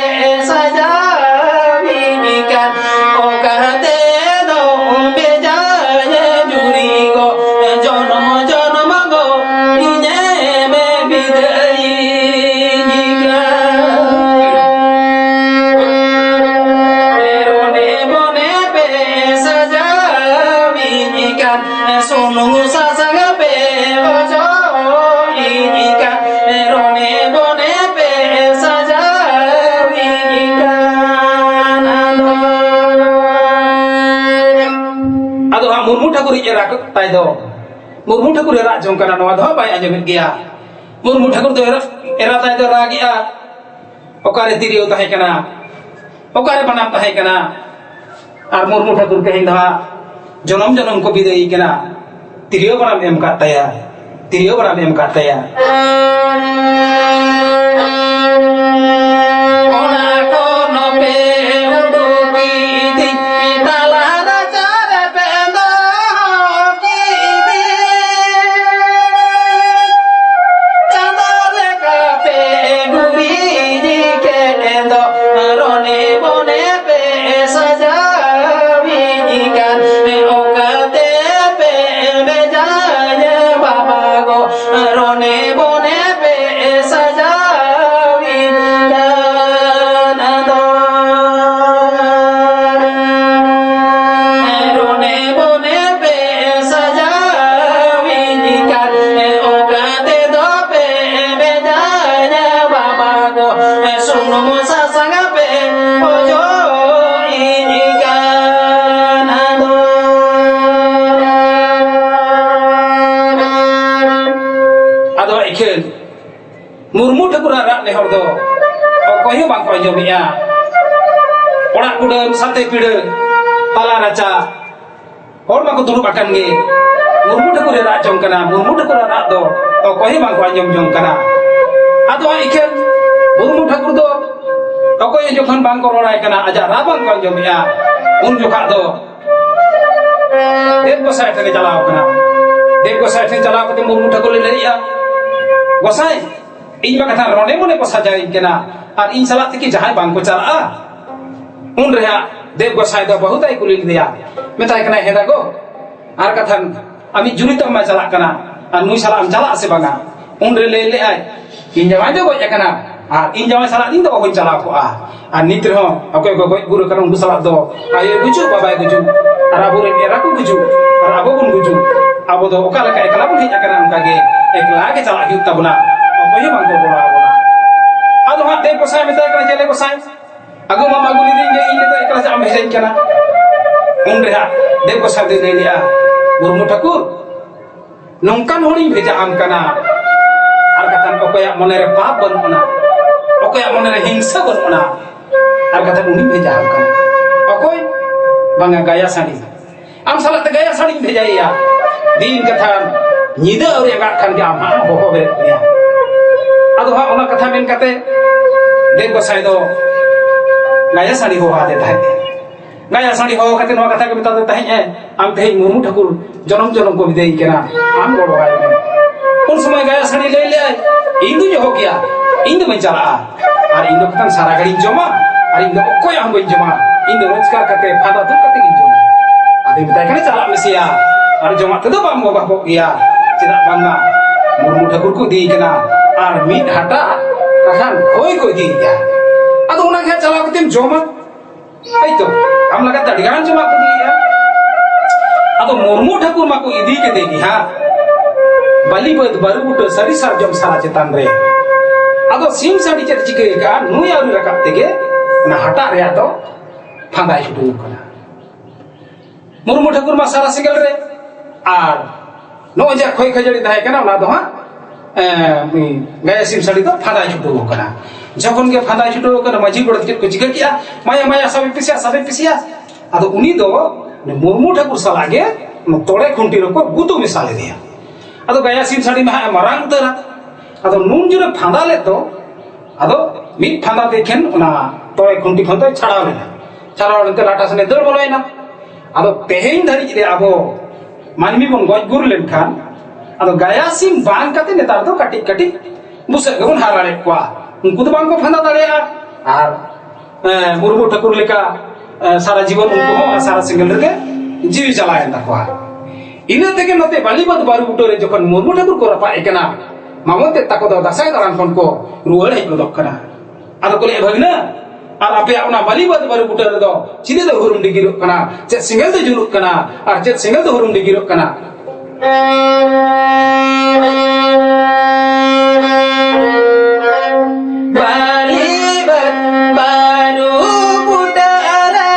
ᱥᱟᱡᱟᱣᱤᱧ ᱠᱟᱱ, ᱚᱠᱟ ᱛᱮᱫᱚ ᱵᱮᱡᱟᱭ ᱡᱩᱨᱤ ᱜᱚ, ᱡᱚᱱᱚᱢ ᱡᱚᱱᱚᱢ ᱜᱚ ᱤᱧᱮᱢ ᱵᱤᱫᱟᱹᱭᱤᱧ ᱠᱟᱱ᱾ ᱨᱚᱱᱮ ᱵᱚᱱᱮ ᱯᱮ ᱥᱟᱡᱟᱣᱤᱧ ᱠᱟᱱ, ᱥᱩᱱᱩᱢ ᱥᱟᱥᱟᱝ ᱯᱮ ᱚᱡᱚᱜᱤᱧ ᱠᱟᱱ, ᱨᱚᱱᱮ ᱩᱨᱤᱡ ᱮᱨᱟ ᱛᱟᱭ ᱫᱚ ᱢᱩᱨᱢᱩ ᱴᱷᱟᱹᱠᱩᱨᱮ ᱨᱟᱜ ᱡᱚᱝ ᱠᱟᱱᱟ, ᱱᱚᱣᱟ ᱫᱚ ᱦᱟᱸᱜ ᱵᱟᱭ ᱟᱸᱡᱚᱢᱮᱫ ᱜᱮᱭᱟ᱾ ᱢᱩᱨᱢᱩ ᱴᱷᱟᱹᱠᱩᱨ ᱫᱚ ᱮᱨᱟ, ᱮᱨᱟ ᱛᱟᱭ ᱫᱚ ᱨᱟᱜᱮᱜᱼᱟ, ᱚᱠᱟᱨᱮ ᱛᱤᱨᱭᱳ ᱛᱟᱦᱮᱸ ᱠᱟᱱᱟ, ᱚᱠᱟᱨᱮ ᱵᱟᱱᱟᱢ ᱛᱟᱦᱮᱸ ᱠᱟᱱᱟ? ᱟᱨ ᱢᱩᱨᱢᱩ ᱴᱷᱟᱹᱠᱩᱨ ᱛᱮᱦᱮᱧ ᱫᱚ ᱦᱟᱸᱜ ᱡᱚᱱᱚᱢ ᱡᱚᱱᱚᱢ ᱠᱚ ᱵᱤᱫᱟᱹᱭ ᱠᱟᱱᱟ, ᱛᱤᱨᱭᱳ ᱵᱟᱱᱟᱢ ᱮᱢ ᱠᱟᱜ ᱛᱟᱭᱟ, ᱛᱤᱨᱭᱳ ᱵᱟᱱᱟᱢ ᱮᱢ ᱠᱟᱜ ᱛᱟᱭᱟ᱾ ᱚᱱᱟ ᱠᱷᱚᱱ ᱯᱮ ᱩᱰᱩᱠ ᱤᱫᱤ ᱛᱟᱞᱟ ᱨᱟᱪᱟ ᱨᱮ ᱯᱮ ᱫᱚᱦᱚ ᱠᱤᱫᱤ᱾ ᱪᱟᱸᱫᱚ ᱞᱮᱠᱟ ᱯᱮ ᱜᱩᱨᱤᱡ ᱠᱮᱫ ᱫᱚ ᱨᱚᱱᱮ ᱵᱚᱱᱮ ᱯᱮ ᱥᱟᱡᱟᱣᱤᱧ ᱠᱟᱱ, ᱚᱠᱟᱛᱮ ᱯᱮ ᱵᱷᱮᱡᱟᱭᱟ ᱵᱟᱵᱟ ᱜᱚ, ᱨᱚᱱᱮ ᱵᱚᱱᱮ ᱯᱮ ᱥᱟᱡᱟᱣᱤᱧ ᱠᱟᱱ ᱫᱚ᱾ ᱨᱚᱱᱮ ᱵᱚᱱᱮ ᱯᱮ ᱥᱟᱡᱟᱣᱤᱧ ᱠᱟᱱ, ᱚᱠᱟ ᱛᱮᱫᱚ ᱯᱮ ᱵᱷᱮᱡᱟᱭᱟ ᱵᱟᱵᱟ ᱜᱚ, ᱥᱩᱱᱩᱢ ᱥᱟᱥᱟᱝ ᱯᱮ ᱚᱡᱚᱜ ᱤᱧ ᱠᱟᱱ ᱫᱚ᱾ ᱟᱫᱚ ᱤᱠᱷᱟᱹᱱ ᱢᱩᱨᱢᱩ ᱴᱷᱟᱹᱠᱩᱨᱟᱜ ᱨᱟᱜ ᱱᱮᱦᱚᱨ ᱫᱚ ᱚᱠᱚᱭ ᱦᱚᱸ ᱵᱟᱝᱠᱚ ᱟᱸᱡᱚᱢᱮᱜᱼᱟ᱾ ᱚᱲᱟᱜ ᱠᱩᱰᱟᱹᱢ, ᱥᱟᱛᱮ ᱯᱤᱲᱟᱹ, ᱛᱟᱞᱟ ᱨᱟᱪᱟ, ᱦᱚᱲ ᱢᱟᱠᱚ ᱫᱩᱲᱩᱵ ᱟᱠᱟᱱ ᱜᱮ᱾ ᱢᱩᱨᱢᱩ ᱴᱷᱟᱹᱠᱩᱨᱮ ᱨᱟᱜ ᱡᱚᱝ ᱠᱟᱱᱟ, ᱢᱩᱨᱢᱩ ᱴᱷᱟᱹᱠᱩᱨᱟᱜ ᱨᱟᱜ ᱫᱚ ᱚᱠᱚᱭ ᱦᱚᱸ ᱵᱟᱝᱠᱚ ᱟᱸᱡᱚᱢ ᱡᱚᱝ ᱠᱟᱱᱟ᱾ ᱟᱫᱚ ᱤᱠᱷᱟᱹᱱ ᱢᱩᱨᱢᱩ ᱴᱷᱟᱹᱠᱩᱨ ᱫᱚ ᱚᱠᱚᱭ ᱦᱚᱸ ᱡᱚᱠᱷᱚᱱ ᱵᱟᱝᱠᱚ ᱨᱚᱲᱟᱭ ᱠᱟᱱᱟ, ᱟᱡᱟᱜ ᱨᱟᱜ ᱵᱟᱝᱠᱚ ᱟᱸᱡᱚᱢᱮᱜᱼᱟ, ᱩᱱ ᱡᱚᱠᱷᱟᱜ ᱫᱚ ᱫᱮᱵ ᱜᱚᱸᱥᱟᱭ ᱴᱷᱮᱱᱮ ᱪᱟᱞᱟᱣ ᱠᱟᱱᱟ᱾ ᱫᱮᱵ ᱜᱚᱸᱥᱟᱭ ᱴᱷᱮᱱ ᱪᱟᱞᱟᱣ ᱠᱟᱛᱮ ᱢᱩᱨᱢᱩ ᱴᱷᱟᱹᱠᱩᱨ ᱞᱮ ᱞᱟᱹᱭᱮᱜᱼᱟ, "ᱜᱚᱸᱥᱟᱭ, ᱤᱧ ᱢᱟ ᱠᱟᱛᱷᱟ ᱨᱚᱱᱮ ᱢᱚᱱᱮ ᱠᱚ ᱥᱟᱡᱟᱣᱤᱧ ᱠᱟᱱᱟ, ᱟᱨ ᱤᱧ ᱥᱟᱞᱟᱜ ᱛᱮᱠᱤ ᱡᱟᱦᱟᱸᱭ ᱵᱟᱝ ᱠᱚ ᱪᱟᱞᱟᱜᱼᱟ?" ᱩᱱ ᱨᱮᱦᱟᱸᱜ ᱫᱮᱵ ᱜᱚᱸᱥᱟᱭ ᱫᱚ ᱵᱟᱹᱦᱩ ᱛᱟᱭ ᱠᱩᱞᱤ ᱞᱮᱫᱮᱭᱟ, ᱢᱮᱛᱟᱭ ᱠᱟᱱᱟᱭ, "ᱦᱮᱸ ᱫᱟ ᱜᱚ, ᱟᱨ ᱠᱟᱛᱷᱟ ᱟᱢᱤᱡ ᱡᱩᱨᱤ ᱛᱟᱢ ᱢᱟᱭ ᱪᱟᱞᱟᱜ ᱠᱟᱱᱟ, ᱟᱨ ᱱᱩᱭ ᱥᱟᱞᱟᱜ ᱮᱢ ᱪᱟᱞᱟᱜ ᱟᱥᱮ ᱵᱟᱝᱟ?" ᱩᱱ ᱨᱮ ᱞᱟᱹᱭ ᱞᱮᱫᱼᱟᱭ, "ᱤᱧ ᱡᱟᱶᱟᱭ ᱫᱚ ᱜᱚᱡ ᱟᱠᱟᱱᱟ, ᱟᱨ ᱤᱧ ᱡᱟᱶᱟᱭ ᱥᱟᱞᱟᱜ ᱤᱧ ᱫᱚ ᱵᱟᱹᱧ ᱪᱟᱞᱟᱣ ᱠᱚᱜᱼᱟ, ᱟᱨ ᱱᱤᱛ ᱨᱮᱦᱚᱸ ᱚᱠᱚᱭ ᱠᱚ ᱜᱚᱡ ᱜᱩᱨ ᱟᱠᱟᱱᱟ ᱩᱱᱠᱩ ᱥᱟᱞᱟᱜ ᱫᱚ ᱟᱭᱳ ᱜᱩᱡᱩᱜ, ᱵᱟᱵᱟᱭ ᱜᱩᱡᱩᱜ, ᱟᱨ ᱟᱵᱚᱨᱮᱱ ᱮᱨᱟ ᱠᱚ ᱜᱩᱡᱩᱜ, ᱟᱨ ᱟᱵᱚ ᱵᱚᱱ ᱜᱩᱡᱩᱜ, ᱟᱵᱚ ᱫᱚ ᱚᱠᱟ ᱞᱮᱠᱟ ᱮᱠᱞᱟ ᱵᱚᱱ ᱦᱮᱡ ᱟᱠᱟᱱᱟ ᱚᱱᱠᱟ ᱜᱮ ᱮᱠᱞᱟ ᱜᱮ ᱪᱟᱞᱟᱜ ᱦᱩᱭᱩᱜ ᱛᱟᱵᱚᱱᱟ, ᱚᱠᱚᱭ ᱦᱚᱸ ᱵᱟᱝ ᱠᱚ ᱜᱚᱲᱚ ᱟᱵᱚᱱᱟ᱾" ᱟᱫᱚ ᱦᱟᱸᱜ ᱫᱮᱵ ᱜᱚᱸᱥᱟᱭ ᱢᱮᱛᱟᱭ ᱠᱟᱱᱟ, "ᱪᱮᱞᱮ ᱜᱚᱸᱥᱟᱭ, ᱟᱹᱜᱩ ᱢᱟᱢ ᱟᱹᱜᱩ ᱞᱤᱫᱤᱧ ᱜᱮ, ᱤᱧ ᱱᱤᱛᱚᱜ ᱮᱠᱞᱟ ᱪᱟᱜ ᱮᱢ ᱵᱷᱮᱡᱟᱧ ᱠᱟᱱᱟ?" ᱩᱱ ᱨᱮ ᱦᱟᱸᱜ ᱫᱮᱵ ᱜᱚᱸᱥᱟᱭ ᱫᱚᱭ ᱞᱟᱹᱭ ᱞᱮᱜᱼᱟ, ᱢᱩᱨᱢᱩ ᱴᱷᱟᱹᱠᱩᱨ, ᱱᱚᱝᱠᱟᱱ ᱦᱚᱲᱤᱧ ᱵᱷᱮᱡᱟ ᱟᱢ ᱠᱟᱱᱟ, ᱟᱨ ᱠᱟᱛᱷᱟᱱ ᱚᱠᱚᱭᱟᱜ ᱢᱚᱱᱮᱨᱮ ᱯᱟᱯ ᱵᱟᱹᱱᱩᱜ ᱟᱱᱟ, ᱚᱠᱚᱭᱟᱜ ᱢᱚᱱᱮᱨᱮ ᱦᱤᱝᱥᱟᱹ ᱵᱟᱹᱱᱩᱜ ᱟᱱᱟ, ᱟᱨ ᱠᱟᱛᱷᱟᱱ ᱩᱱᱤᱧ ᱵᱷᱮᱡᱟ ᱟᱢ ᱠᱟᱱᱟ᱾ ᱚᱠᱚᱭ? ᱵᱟᱝᱟ, ᱜᱟᱭᱟ ᱥᱟᱹᱲᱤ᱾ ᱟᱢ ᱥᱟᱞᱟᱜ ᱛᱮ ᱜᱟᱭᱟ ᱥᱟᱹᱲᱤᱧ ᱵᱷᱮᱡᱟᱭᱮᱭᱟ᱾ ᱫᱤᱱ ᱠᱟᱛᱷᱟᱱ ᱧᱤᱫᱟᱹ ᱟᱹᱣᱨᱤ ᱟᱸᱜᱟᱜ ᱠᱷᱟᱱ ᱜᱮ ᱟᱢ ᱦᱟᱸᱜ ᱦᱚᱦᱚ ᱵᱮᱨᱮᱫ ᱢᱮᱭᱟ᱾ ᱟᱫᱚ ᱦᱟᱸᱜ ᱚᱱᱟ ᱠᱟᱛᱷᱟ ᱢᱮᱱ ᱠᱟᱛᱮ ᱫᱮᱵ ᱜᱚᱸᱥᱟᱭ ᱫᱚ ᱜᱟᱭᱟ ᱥᱟᱹᱲᱤ ᱦᱚᱦᱚ ᱟᱫᱮ ᱛᱟᱦᱮᱸᱫ᱾ ᱜᱟᱭᱟ ᱥᱟᱹᱲᱤ ᱦᱚᱦᱚ ᱠᱟᱛᱮ ᱱᱚᱣᱟ ᱠᱟᱛᱷᱟ ᱜᱮ ᱢᱮᱛᱟᱫᱮ ᱛᱟᱦᱮᱸᱫ ᱮ, "ᱟᱢ ᱛᱮᱦᱮᱧ ᱢᱩᱨᱢᱩ ᱴᱷᱟᱹᱠᱩᱨ ᱡᱚᱱᱚᱢ ᱡᱚᱱᱚᱢ ᱠᱚ ᱵᱤᱫᱟᱹᱭ ᱠᱟᱱᱟ, ᱟᱢ ᱜᱚᱲᱚ ᱟᱭ ᱢᱮ᱾" ᱩᱱ ᱥᱚᱢᱚᱭ ᱜᱟᱭᱟ ᱥᱟᱹᱲᱤ ᱞᱟᱹᱭ ᱞᱮᱭᱟᱭ, "ᱤᱧ ᱫᱩᱧ ᱮᱦᱚᱵ ᱜᱮᱭᱟ, ᱤᱧ ᱫᱚ ᱵᱟᱹᱧ ᱪᱟᱞᱟᱜᱼᱟ, ᱟᱨ ᱤᱧ ᱫᱚ ᱠᱟᱛᱷᱟᱱ ᱥᱟᱨᱟ ᱜᱷᱟᱹᱲᱤᱧ ᱡᱚᱢᱟ, ᱟᱨ ᱤᱧ ᱫᱚ ᱚᱠᱚᱭᱟᱜ ᱦᱚᱸ ᱵᱟᱹᱧ ᱡᱚᱢᱟ, ᱤᱧ ᱫᱚ ᱨᱳᱡᱽᱜᱟᱨ ᱠᱟᱛᱮ ᱯᱷᱟᱫᱟ ᱫᱩᱜ ᱠᱟᱛᱮ ᱜᱤᱧ ᱡᱚᱢᱟ᱾" ᱟᱫᱚᱧ ᱢᱮᱛᱟᱭ ᱠᱟᱱᱟ, "ᱪᱟᱞᱟᱜ ᱢᱮᱥᱮᱭᱟ, ᱟᱨ ᱡᱚᱢᱟᱜ ᱛᱮᱫᱚ ᱵᱟᱢ ᱚᱵᱷᱟᱵᱚᱜ ᱜᱮᱭᱟ, ᱪᱮᱫᱟᱜ ᱵᱟᱝᱢᱟ ᱢᱩᱨᱢᱩ ᱴᱷᱟᱹᱠᱩᱨ ᱠᱚ ᱤᱫᱤᱭᱮ ᱠᱟᱱᱟ, ᱟᱨ ᱢᱤᱫ ᱦᱟᱴᱟᱜ ᱠᱟᱛᱷᱟᱱ ᱠᱷᱚᱭ ᱠᱚ ᱤᱫᱤᱭᱮᱫᱼᱟ, ᱟᱫᱚ ᱚᱱᱟ ᱜᱮ ᱦᱟᱸᱜ ᱪᱟᱞᱟᱣ ᱠᱟᱛᱮᱢ ᱡᱚᱢᱟ᱾" ᱦᱳᱭᱛᱳ ᱟᱢ ᱞᱟᱜᱟᱛ ᱟᱹᱰᱤ ᱜᱟᱱ ᱡᱚᱢᱟᱜ ᱠᱚ ᱤᱫᱤᱭᱮᱫᱼᱟ᱾ ᱟᱫᱚ ᱢᱩᱨᱢᱩ ᱴᱷᱟᱹᱠᱩᱨ ᱢᱟᱠᱚ ᱤᱫᱤ ᱠᱮᱫᱮ ᱜᱮ ᱦᱟᱸᱜ ᱵᱟᱹᱞᱤ ᱵᱟᱹᱫᱽ ᱵᱟᱹᱨᱩ ᱵᱩᱴᱟᱹ ᱥᱟᱹᱨᱤ ᱥᱟᱨᱡᱚᱢ ᱥᱟᱨᱟ ᱪᱮᱛᱟᱱ ᱨᱮ᱾ ᱟᱫᱚ ᱥᱤᱢ ᱥᱟᱹᱰᱤ ᱪᱮᱫ ᱪᱤᱠᱟᱹ ᱟᱠᱟᱜᱼᱟ, ᱱᱩᱭ ᱟᱹᱣᱨᱤ ᱨᱟᱠᱟᱵ ᱛᱮᱜᱮ ᱚᱱᱟ ᱦᱟᱴᱟᱜ ᱨᱮᱭᱟᱜ ᱫᱚ ᱯᱷᱟᱸᱫᱟᱭ ᱪᱷᱩᱴᱟᱹᱣ ᱠᱟᱱᱟ᱾ ᱢᱩᱨᱢᱩ ᱴᱷᱟᱹᱠᱩᱨ ᱢᱟ ᱥᱟᱨᱟ ᱥᱮᱸᱜᱮᱞ ᱨᱮ, ᱟᱨ ᱱᱚᱜᱼᱚᱭ ᱡᱮ ᱠᱷᱚᱭ ᱠᱷᱟᱹᱡᱟᱹᱲᱤ ᱛᱟᱦᱮᱸ ᱠᱟᱱᱟ, ᱚᱱᱟ ᱫᱚ ᱦᱟᱸᱜ, ᱮ, ᱩᱱᱤ ᱜᱟᱭᱟ ᱥᱤᱢ ᱥᱟᱹᱰᱤ ᱫᱚ ᱯᱷᱟᱸᱫᱟᱭ ᱪᱷᱩᱴᱟᱹᱣ ᱠᱟᱱᱟ᱾ ᱡᱚᱠᱷᱚᱱ ᱜᱮ ᱯᱷᱟᱸᱫᱟᱭ ᱪᱷᱩᱴᱟᱹᱣ ᱠᱟᱱᱟ, ᱢᱟᱹᱡᱷᱤ ᱜᱚᱰᱮᱛ ᱪᱮᱫ ᱠᱚ ᱪᱤᱠᱟᱹ ᱠᱮᱜᱼᱟ, "ᱢᱟᱭᱟ, ᱢᱟᱭᱟ, ᱥᱟᱵᱮ ᱯᱮᱥᱮᱭᱟ, ᱥᱟᱵᱮ ᱯᱮᱥᱮᱭᱟ᱾" ᱟᱫᱚ ᱩᱱᱤ ᱫᱚ ᱩᱱᱤ ᱢᱩᱨᱢᱩ ᱴᱷᱟᱹᱠᱩᱨ ᱥᱟᱞᱟᱜ ᱜᱮ ᱚᱱᱟ ᱛᱚᱲᱮ ᱠᱷᱩᱱᱴᱤ ᱨᱮᱠᱚ ᱜᱩᱛᱩ ᱢᱮᱥᱟ ᱞᱮᱫᱮᱭᱟ᱾ ᱟᱫᱚ ᱜᱟᱭᱟ ᱥᱤᱢ ᱥᱟᱹᱰᱤ ᱢᱟ ᱦᱟᱸᱜ ᱮ ᱢᱟᱨᱟᱝ ᱩᱛᱟᱹᱨᱟ᱾ ᱟᱫᱚ ᱱᱩᱱ ᱡᱳᱨᱮ ᱯᱷᱟᱸᱫᱟ ᱞᱮᱫ ᱫᱚ, ᱟᱫᱚ ᱢᱤᱫ ᱯᱷᱟᱸᱫᱟ ᱛᱮ ᱮᱠᱷᱮᱱ ᱚᱱᱟ ᱛᱚᱲᱮ ᱠᱷᱩᱱᱴᱤ ᱠᱷᱚᱱ ᱫᱚᱭ ᱪᱷᱟᱲᱟᱣ ᱞᱮᱱᱟ᱾ ᱪᱷᱟᱲᱟᱣ ᱞᱮᱱᱛᱮ ᱞᱟᱴᱟ ᱥᱮᱱᱮ ᱫᱟᱹᱲ ᱵᱚᱞᱚᱭᱮᱱᱟ᱾ ᱟᱫᱚ ᱛᱮᱦᱮᱧ ᱫᱷᱟᱹᱨᱤᱡ ᱨᱮ ᱟᱵᱚ ᱢᱟᱹᱱᱢᱤ ᱵᱚᱱ ᱜᱚᱡ ᱜᱩᱨ ᱞᱮᱱᱠᱷᱟᱱ, ᱟᱫᱚ ᱜᱟᱭᱟ ᱥᱤᱢ ᱵᱟᱝ ᱠᱟᱛᱮ ᱱᱮᱛᱟᱨ ᱫᱚ ᱠᱟᱹᱴᱤᱡ ᱠᱟᱹᱴᱤᱡ ᱵᱩᱥᱟᱹᱜ ᱜᱮᱵᱚᱱ ᱦᱟᱨᱟᱲᱮᱫ ᱠᱚᱣᱟ᱾ ᱩᱱᱠᱩ ᱫᱚ ᱵᱟᱝ ᱠᱚ ᱯᱷᱟᱸᱫᱟ ᱫᱟᱲᱮᱭᱟᱜᱼᱟ᱾ ᱟᱨ, ᱮ, ᱢᱩᱨᱢᱩ ᱴᱷᱟᱹᱠᱩᱨ ᱞᱮᱠᱟ, ᱮ, ᱥᱟᱨᱟ ᱡᱤᱵᱚᱱ ᱩᱱᱠᱩ ᱦᱚᱸ ᱚᱱᱟ ᱥᱟᱨᱟ ᱥᱮᱸᱜᱮᱞ ᱨᱮᱜᱮ ᱡᱤᱣᱤ ᱪᱟᱞᱟᱣᱮᱱ ᱛᱟᱠᱚᱣᱟ᱾ ᱤᱱᱟᱹ ᱛᱮᱜᱮ ᱱᱚᱛᱮ ᱵᱟᱹᱞᱤᱵᱟᱹᱫᱽ ᱵᱟᱹᱨᱩ ᱵᱩᱴᱟᱹ ᱨᱮ ᱡᱚᱠᱷᱚᱱ ᱢᱩᱨᱢᱩ ᱴᱷᱟᱹᱠᱩᱨ ᱠᱚ ᱨᱟᱯᱟᱜ ᱮ ᱠᱟᱱᱟ, ᱢᱟᱢᱚ ᱛᱮᱫ ᱛᱟᱠᱚ ᱫᱚ ᱫᱟᱸᱥᱟᱭ ᱫᱟᱬᱟᱱ ᱠᱷᱚᱱ ᱠᱚ ᱨᱩᱣᱟᱹᱲ ᱦᱮᱡ ᱜᱚᱫᱚᱜ ᱠᱟᱱᱟ᱾ ᱟᱫᱚ ᱠᱚ ᱞᱟᱹᱭᱟ, "ᱵᱷᱟᱹᱜᱽᱱᱟᱹ, ᱟᱨ ᱟᱯᱮᱭᱟᱜ ᱚᱱᱟ ᱵᱟᱹᱞᱤᱵᱟᱹᱫᱽ ᱵᱟᱹᱨᱩ ᱵᱩᱴᱟᱹ ᱨᱮᱫᱚ ᱪᱤᱞᱤ ᱫᱚ ᱦᱩᱨᱩᱢ ᱰᱤᱜᱤᱨᱚᱜ ᱠᱟᱱᱟ? ᱪᱮᱫ ᱥᱮᱸᱜᱮᱞ ᱫᱚ ᱡᱩᱞᱩᱜ ᱠᱟᱱᱟ? ᱟᱨ ᱪᱮᱫ ᱥᱮᱸᱜᱮᱞ ᱫᱚ ᱦᱩᱨᱩᱢ ᱰᱤᱜᱤᱨᱚᱜ ᱠᱟᱱᱟ?" ᱵᱟᱹᱞᱤᱵᱟᱹᱫᱽ ᱵᱟᱹᱨᱩ ᱵᱩᱴᱟᱹ ᱨᱮ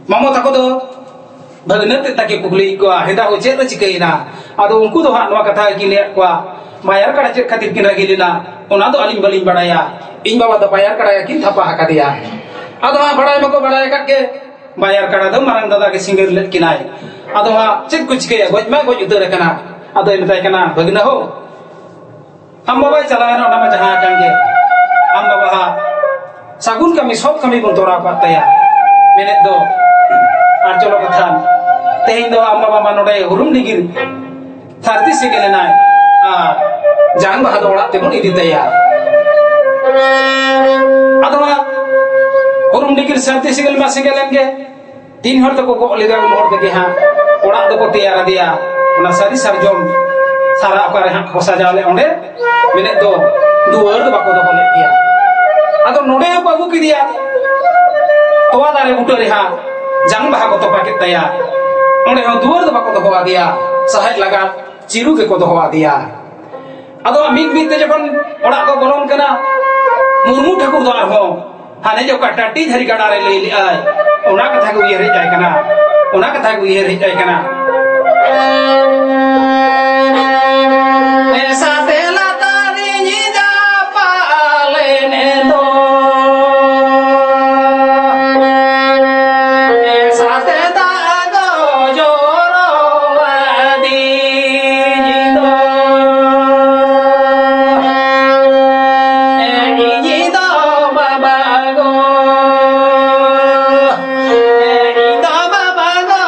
ᱢᱟᱢᱚ ᱛᱟᱠᱚ ᱫᱚ ᱵᱷᱟᱹᱜᱽᱱᱟᱹ ᱛᱮᱫ ᱛᱟᱹᱠᱤᱱ ᱠᱩᱠᱞᱤᱭᱮᱫ ᱠᱚᱣᱟ, "ᱦᱮᱸᱫᱟ ᱦᱳ, ᱪᱮᱫ ᱨᱮ ᱪᱤᱠᱟᱹᱭᱮᱱᱟ?" ᱟᱫᱚ ᱩᱱᱠᱩ ᱫᱚ ᱦᱟᱸᱜ ᱱᱚᱣᱟ ᱠᱟᱛᱷᱟ ᱜᱮᱠᱤᱱ ᱞᱟᱹᱭᱟᱫ ᱠᱚᱣᱟ, "ᱵᱟᱭᱟᱨ ᱠᱟᱰᱟ ᱪᱮᱫ ᱠᱷᱟᱹᱛᱤᱨ ᱠᱤᱱ ᱨᱟᱹᱜᱤ ᱞᱮᱱᱟ, ᱚᱱᱟ ᱫᱚ ᱟᱹᱞᱤᱧ ᱵᱟᱹᱞᱤᱧ ᱵᱟᱲᱟᱭᱟ, ᱤᱧ ᱵᱟᱵᱟ ᱫᱚ ᱵᱟᱭᱟᱨ ᱠᱟᱰᱟ ᱜᱮᱠᱤᱱ ᱛᱷᱟᱯᱟ ᱟᱠᱟᱫᱮᱭᱟ᱾" ᱟᱫᱚ ᱦᱟᱸᱜ ᱵᱟᱲᱟᱭ ᱢᱟᱠᱚ ᱵᱟᱲᱟᱭ ᱟᱠᱟᱫ ᱜᱮ, ᱵᱟᱭᱟᱨ ᱠᱟᱰᱟ ᱫᱚ ᱢᱟᱨᱟᱝ ᱫᱟᱫᱟ ᱜᱮ ᱥᱤᱸᱜᱟᱹᱨ ᱞᱮᱫ ᱠᱤᱱᱟᱭ᱾ ᱟᱫᱚ ᱦᱟᱸᱜ ᱪᱮᱫ ᱠᱚ ᱪᱤᱠᱟᱹᱭᱟ, ᱜᱚᱡ ᱢᱟ ᱜᱚᱡ ᱩᱛᱟᱹᱨ ᱟᱠᱟᱱᱟ᱾ ᱟᱫᱚᱭ ᱢᱮᱛᱟᱭ ᱠᱟᱱᱟ, "ᱵᱷᱟᱹᱜᱽᱱᱟᱹ ᱦᱳ, ᱟᱢ ᱵᱟᱵᱟᱭ ᱪᱟᱞᱟᱣᱮᱱᱟ, ᱚᱱᱟ ᱢᱟ ᱡᱟᱦᱟᱸ ᱟᱠᱟᱱ ᱜᱮ, ᱟᱢ ᱵᱟᱵᱟᱣᱟᱜ ᱥᱟᱹᱜᱩᱱ ᱠᱟᱹᱢᱤ, ᱥᱚᱛ ᱠᱟᱹᱢᱤ ᱵᱚᱱ ᱛᱚᱨᱟᱣ ᱠᱟᱫ ᱛᱟᱭᱟ᱾ ᱢᱮᱱᱮᱫ ᱫᱚ, ᱟᱨ ᱪᱚᱞᱚ ᱠᱟᱛᱷᱟ, ᱛᱮᱦᱮᱧ ᱫᱚ ᱟᱢ ᱵᱟᱵᱟ ᱢᱟ ᱱᱚᱰᱮ ᱦᱩᱨᱩᱢ ᱰᱤᱜᱤᱨ ᱥᱟᱹᱨᱫᱤ ᱥᱮᱸᱜᱮᱞ ᱮᱱᱟᱭ, ᱟᱨ ᱡᱟᱝ ᱵᱟᱦᱟ ᱫᱚ ᱚᱲᱟᱜ ᱛᱮᱵᱚᱱ ᱤᱫᱤ ᱛᱟᱭᱟ᱾" ᱟᱫᱚ ᱦᱟᱸᱜ ᱦᱩᱨᱩᱢ ᱰᱤᱜᱤᱨ ᱥᱟᱹᱨᱫᱤ ᱥᱮᱸᱜᱮᱞ ᱢᱟ ᱥᱮᱸᱜᱮᱞ ᱮᱱ ᱜᱮ, ᱛᱤᱱ ᱦᱚᱲ ᱛᱮᱠᱚ ᱜᱚᱜ ᱞᱮᱫᱟ, ᱩᱱ ᱦᱚᱲ ᱛᱮᱜᱮ ᱦᱟᱸᱜ ᱚᱲᱟᱜ ᱫᱚᱠᱚ ᱛᱮᱭᱟᱨ ᱟᱫᱮᱭᱟ᱾ ᱚᱱᱟ ᱥᱟᱹᱨᱤ ᱥᱟᱨᱡᱚᱢ ᱥᱟᱨᱟ ᱚᱠᱟᱨᱮ ᱦᱟᱸᱜ ᱠᱚ ᱥᱟᱡᱟᱣ ᱞᱮᱫ, ᱚᱸᱰᱮ ᱢᱮᱱᱮᱫ ᱫᱚ ᱫᱩᱣᱟᱹᱨ ᱫᱚ ᱵᱟᱠᱚ ᱫᱚᱦᱚ ᱞᱮᱫ ᱜᱮᱭᱟ᱾ ᱟᱫᱚ ᱱᱚᱰᱮ ᱦᱚᱸᱠᱚ ᱟᱹᱜᱩ ᱠᱮᱫᱮᱭᱟ, ᱛᱚᱣᱟ ᱫᱟᱨᱮ ᱵᱩᱴᱟᱹ ᱨᱮ ᱦᱟᱸᱜ ᱡᱟᱝ ᱵᱟᱦᱟ ᱠᱚ ᱛᱚᱯᱟ ᱠᱮᱫ ᱛᱟᱭᱟ᱾ ᱚᱸᱰᱮ ᱦᱚᱸ ᱫᱩᱣᱟᱹᱨ ᱫᱚ ᱵᱟᱠᱚ ᱫᱚᱦᱚ ᱟᱫᱮᱭᱟ, ᱥᱟᱦᱮᱫ ᱞᱟᱜᱟᱫ ᱪᱤᱨᱩ ᱜᱮᱠᱚ ᱫᱚᱦᱚ ᱟᱫᱮᱭᱟ᱾ ᱟᱫᱚ ᱢᱤᱫ ᱢᱤᱫ ᱛᱮ ᱡᱚᱠᱷᱚᱱ ᱚᱲᱟᱜ ᱠᱚ ᱵᱚᱞᱚᱱ ᱠᱟᱱᱟ, ᱢᱩᱨᱢᱩ ᱴᱷᱟᱹᱠᱩᱨ ᱫᱚ ᱟᱨᱦᱚᱸ ᱦᱟᱱᱮ ᱡᱮ ᱚᱠᱟ ᱴᱟᱹᱴᱤ ᱡᱷᱟᱹᱨᱤ ᱜᱟᱰᱟ ᱨᱮ ᱞᱟᱹᱭ ᱞᱮᱜᱼᱟᱭ, ᱚᱱᱟ ᱠᱟᱛᱷᱟ ᱜᱮ ᱩᱭᱦᱟᱹᱨ ᱦᱮᱡ ᱟᱭ ᱠᱟᱱᱟ, ᱚᱱᱟ ᱠᱟᱛᱷᱟ ᱜᱮ ᱩᱭᱦᱟᱹᱨ ᱦᱮᱡ ᱟᱭ ᱠᱟᱱᱟ᱾ ᱮᱥᱟᱛᱮ ᱞᱟᱛᱟᱨ ᱨᱤᱧ ᱡᱟᱯᱟᱜ ᱞᱮᱱᱮ ᱫᱚ, ᱮᱥᱟᱛᱮ ᱫᱟᱜ ᱫᱚ ᱡᱚᱨᱚ ᱟᱹᱫᱤᱧ ᱫᱚ᱾ ᱤᱧ ᱫᱚ ᱵᱟᱵᱟ ᱜᱚ, ᱤᱧ ᱫᱚ ᱵᱟᱵᱟ ᱜᱚ,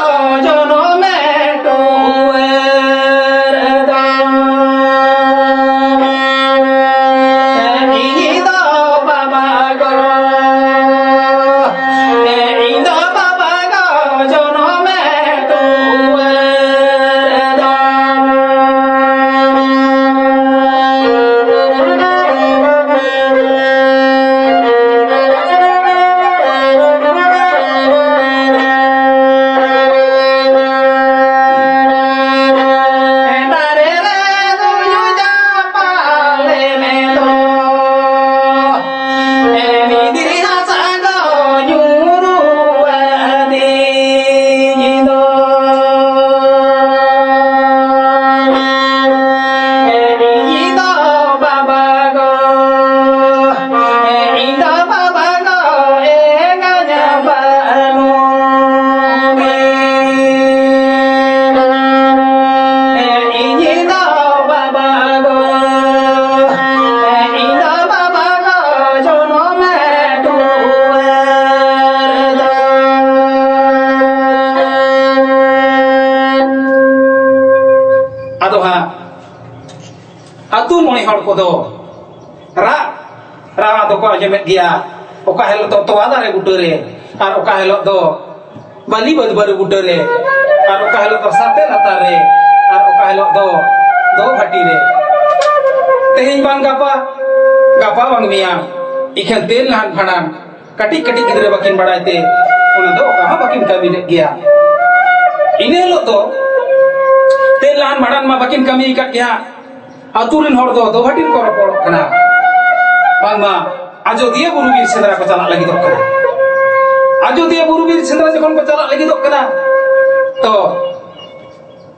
ᱡᱚᱱᱚᱢᱮ ᱴᱩᱣᱟᱹᱨ ᱫᱚ᱾ ᱟᱹᱛᱩ ᱢᱚᱬᱮ ᱦᱚᱲ ᱠᱚᱫᱚ ᱨᱟᱜ ᱨᱟᱣᱟ ᱫᱚᱠᱚ ᱟᱸᱡᱚᱢᱮᱫ ᱜᱮᱭᱟ᱾ ᱚᱠᱟ ᱦᱤᱞᱳᱜ ᱫᱚ ᱛᱚᱣᱟ ᱫᱟᱨᱮ ᱵᱩᱴᱟᱹᱨᱮ, ᱟᱨ ᱚᱠᱟ ᱦᱤᱞᱳᱜ ᱫᱚ ᱵᱟᱹᱞᱤ ᱵᱟᱹᱫᱽ ᱵᱟᱹᱨᱩ ᱵᱩᱴᱟᱹᱨᱮ, ᱟᱨ ᱚᱠᱟ ᱦᱤᱞᱳᱜ ᱫᱚ ᱥᱟᱛᱮ ᱞᱟᱛᱟᱨ ᱨᱮ, ᱟᱨ ᱚᱠᱟ ᱦᱤᱞᱳᱜ ᱫᱚ ᱫᱚ ᱵᱷᱟᱹᱴᱤ ᱨᱮ᱾ ᱛᱮᱦᱮᱧ ᱵᱟᱝ ᱜᱟᱯᱟ, ᱜᱟᱯᱟ ᱵᱟᱝ ᱢᱮᱭᱟᱝ, ᱤᱠᱷᱟᱹᱱ ᱛᱮᱞ ᱞᱟᱦᱟᱱ ᱵᱷᱟᱸᱰᱟᱱ ᱠᱟᱹᱴᱤᱡ ᱠᱟᱹᱴᱤᱡ ᱜᱤᱫᱽᱨᱟᱹ ᱵᱟᱹᱠᱤᱱ ᱵᱟᱲᱟᱭ ᱛᱮ ᱚᱱᱟ ᱫᱚ ᱚᱠᱟ ᱦᱚᱸ ᱵᱟᱹᱠᱤᱱ ᱠᱟᱹᱢᱤ ᱞᱮᱫ ᱜᱮᱭᱟ᱾ ᱤᱱᱟᱹ ᱦᱤᱞᱳᱜ ᱫᱚ ᱛᱮᱞ ᱞᱟᱦᱟᱱ ᱵᱷᱟᱸᱰᱟᱱ ᱢᱟ ᱵᱟᱹᱠᱤᱱ ᱠᱟᱹᱢᱤ ᱟᱠᱟᱫ ᱜᱮᱭᱟ᱾ ᱟᱹᱛᱩ ᱨᱮᱱ ᱦᱚᱲ ᱫᱚ ᱫᱚᱵᱷᱟᱹᱴᱤ ᱨᱮᱠᱚ ᱨᱚᱯᱚᱲᱚᱜ ᱠᱟᱱᱟ, ᱵᱟᱝᱢᱟ ᱟᱡᱚᱫᱤᱭᱟᱹ ᱵᱩᱨᱩ ᱵᱤᱨ ᱥᱮᱸᱫᱽᱨᱟ ᱠᱚ ᱪᱟᱞᱟᱜ ᱞᱟᱹᱜᱤᱫᱚᱜ ᱠᱟᱱᱟ᱾ ᱟᱡᱚᱫᱤᱭᱟᱹ ᱵᱩᱨᱩ ᱵᱤᱨ ᱥᱮᱸᱫᱽᱨᱟ ᱡᱚᱠᱷᱚᱱ ᱠᱚ ᱪᱟᱞᱟᱜ ᱞᱟᱹᱜᱤᱫᱚᱜ ᱠᱟᱱᱟ, ᱛᱚ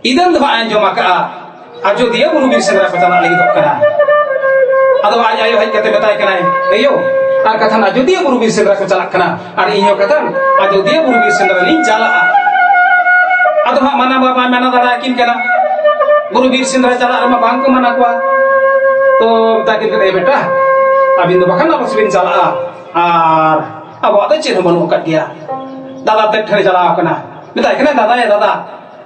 ᱤᱫᱟᱹᱱ ᱫᱚ ᱦᱟᱸᱜ ᱮ ᱟᱸᱡᱚᱢ ᱟᱠᱟᱜᱼᱟ, ᱟᱡᱚᱫᱤᱭᱟᱹ ᱵᱩᱨᱩ ᱵᱤᱨ ᱥᱮᱸᱫᱽᱨᱟ ᱠᱚ ᱪᱟᱞᱟᱜ ᱞᱟᱹᱜᱤᱫᱚᱜ ᱠᱟᱱᱟ᱾ ᱟᱫᱚ ᱟᱡ ᱟᱭᱳ ᱦᱮᱡ ᱠᱟᱛᱮ ᱢᱮᱛᱟᱭ ᱠᱟᱱᱟᱭ, "ᱮᱭᱳ, ᱟᱨ ᱠᱟᱛᱷᱟᱱ ᱟᱡᱚᱫᱤᱭᱟᱹ ᱵᱩᱨᱩ ᱵᱤᱨ ᱥᱮᱸᱫᱽᱨᱟ ᱠᱚ ᱪᱟᱞᱟᱜ ᱠᱟᱱᱟ, ᱟᱨ ᱤᱧ ᱦᱚᱸ ᱠᱟᱛᱷᱟᱱ ᱟᱡᱚᱫᱤᱭᱟᱹ ᱵᱩᱨᱩ ᱵᱤᱨ ᱥᱮᱸᱫᱽᱨᱟ ᱞᱤᱧ ᱪᱟᱞᱟᱜᱼᱟ᱾" ᱟᱫᱚ ᱦᱟᱸᱜ ᱢᱟᱱᱟ ᱵᱟᱭ ᱢᱟᱱᱟ ᱫᱟᱲᱮᱭᱟᱠᱤᱱ ᱠᱟᱱᱟ᱾ ᱵᱩᱨᱩ ᱵᱤᱨ ᱥᱮᱸᱫᱽᱨᱟ ᱪᱟᱞᱟᱜ ᱨᱮᱢᱟ ᱵᱟᱝ ᱠᱚ ᱢᱟᱱᱟ ᱠᱚᱣᱟ᱾ ᱛᱚ ᱢᱮᱛᱟ ᱠᱤᱱ ᱠᱟᱱᱟ, "ᱮ ᱵᱮᱴᱟ, ᱟᱹᱵᱤᱱ ᱫᱚ ᱵᱟᱠᱷᱟᱱ ᱟᱞᱚ ᱥᱮᱵᱤᱱ ᱪᱟᱞᱟᱜᱼᱟ, ᱟᱨ ᱟᱵᱚᱣᱟᱜ ᱫᱚ ᱪᱮᱫ ᱦᱚᱸ ᱵᱟᱹᱱᱩᱜ ᱟᱠᱟᱫ ᱜᱮᱭᱟ, ᱫᱟᱫᱟ ᱛᱮᱫ ᱴᱷᱮᱱ ᱪᱟᱞᱟᱣ ᱟᱠᱟᱱᱟ᱾" ᱢᱮᱛᱟᱭ ᱠᱟᱱᱟ, "ᱫᱟᱫᱟ ᱭᱟ ᱫᱟᱫᱟ,